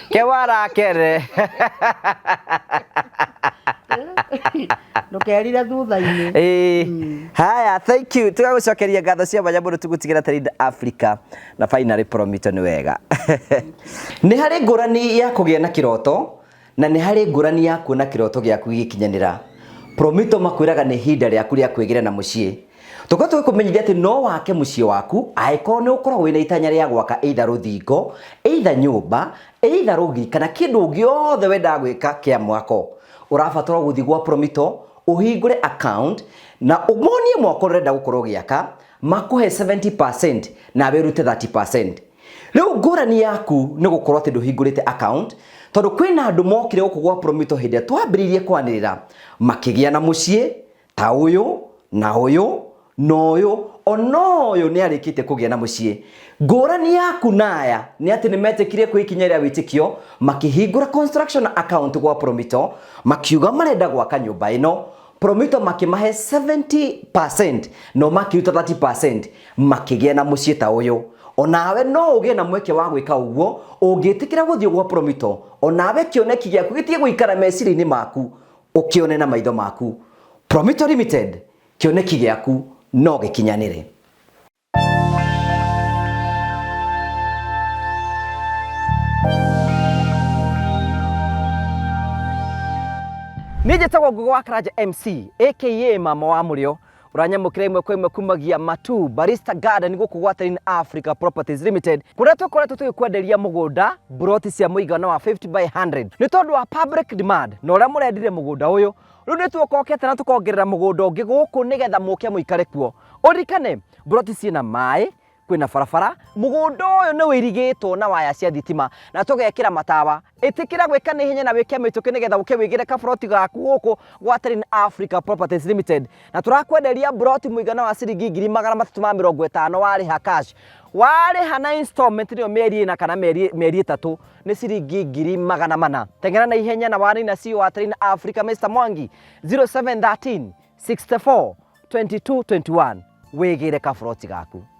Ke warakere. Ndũkerire thutha-inĩ. Ĩĩ. Haya, thank you. Tũgagũcokeria ngatho cia mwanya mũno, tũgũtigĩra Trade Africa na finally Promito nĩ wega. Nĩ harĩ ngũrani ya kũgĩa na kĩroto na nĩ harĩ ngũrani ya kuona kĩroto gĩaku gĩgĩkinyanĩra. Promito makwĩraga nĩ ihinda rĩaku rĩa kwĩgĩra na mũciĩ. Tũkorwo tũgĩkũmenyithia atĩ no wake mũciĩ waku angĩkorwo nĩ ũkoragwo wĩna itanya rĩa gwaka either rũthingo, either nyũmba, either rũgiri kana kĩndũ gĩothe wendaga gwĩka kĩa mwako. Ũrabatara gũthiĩ gwa Promito ũhingũre account na ũmonie mwako ũrenda gũkorwo ũgĩaka, makũhe 70% nawe ũrute 30%. Rĩu ngũrani yaku nĩ gũkorwo atĩ ndũhingũrĩte account, tondũ kwĩna andũ mokire gũkũ gwa Promito hĩndĩ ĩrĩa twambĩrĩirie kwanĩrĩra makĩgĩa na mũciĩ ta ũyũ na ũyũ na ũyũ, ona ũyũ nĩ arĩkĩtie kũgĩa na mũciĩ. Ngũrani yaku na aya nĩ atĩ nĩ metĩkire kwĩ ikinya rĩa wĩtĩkio, makĩhingũra construction account gwa Promito, makiuga marenda gwaka nyũmba ĩno. Promito makĩmahe 70% no makĩruta 30%, makĩgĩa na mũciĩ ta ũyũ. Onawe no ũgĩe na mweke wa gwĩka ũguo ũngĩtĩkĩra gũthiĩ gwa Promito, onawe kĩoneki gĩaku gĩtige gũikara meciria-inĩ maku, ũkĩone na maitho maku. Promito Limited, kĩoneki gĩaku no gĩkinyanĩre. Niĩ njĩtagwo Ngũgĩ wa Karanja MC aka Mama wa Mũrĩo, ũranyamũkĩra ĩmwe kwa ĩmwe kumagia Matu Barista Garden gũkũ gwa Terrain Africa Properties Limited, kũrĩa tũkoretwo tũgĩkwenderia mũgũnda mburoti cia mũigana wa 50 by 100. Nĩ tondũ wa public demand na ũrĩa mũrendire mũgũnda ũyũ, rĩu nĩ tuokokete na tũkongerera mũgũnda ũngĩ gũkũ nĩgetha mũke mũikare kuo. Ũririkane mburoti ciĩna maĩ, kwĩna barabara, mũgũnda ũyũ nĩ wĩirigĩtwo na waya cia thitima na tũgekĩra matawa. Ĩtĩkĩra gwĩka na ihenya na wĩke mĩtũkĩ nĩgetha ũke wĩgĩre kaburoti gaku gũkũ gwa Terrain Africa Properties Limited. Na tũrakwenderia mburoti mũigana wa ciringi 350,000 warĩha cash. Warĩha na installment, nĩyo mĩeri 4 kana mĩeri 3, nĩ ciringi 400,000. Teng'era na ihenya na warĩ na CEO wa Terrain Africa Mr Mwangi 0713 64 22 21 wĩgĩre kaburoti gaku.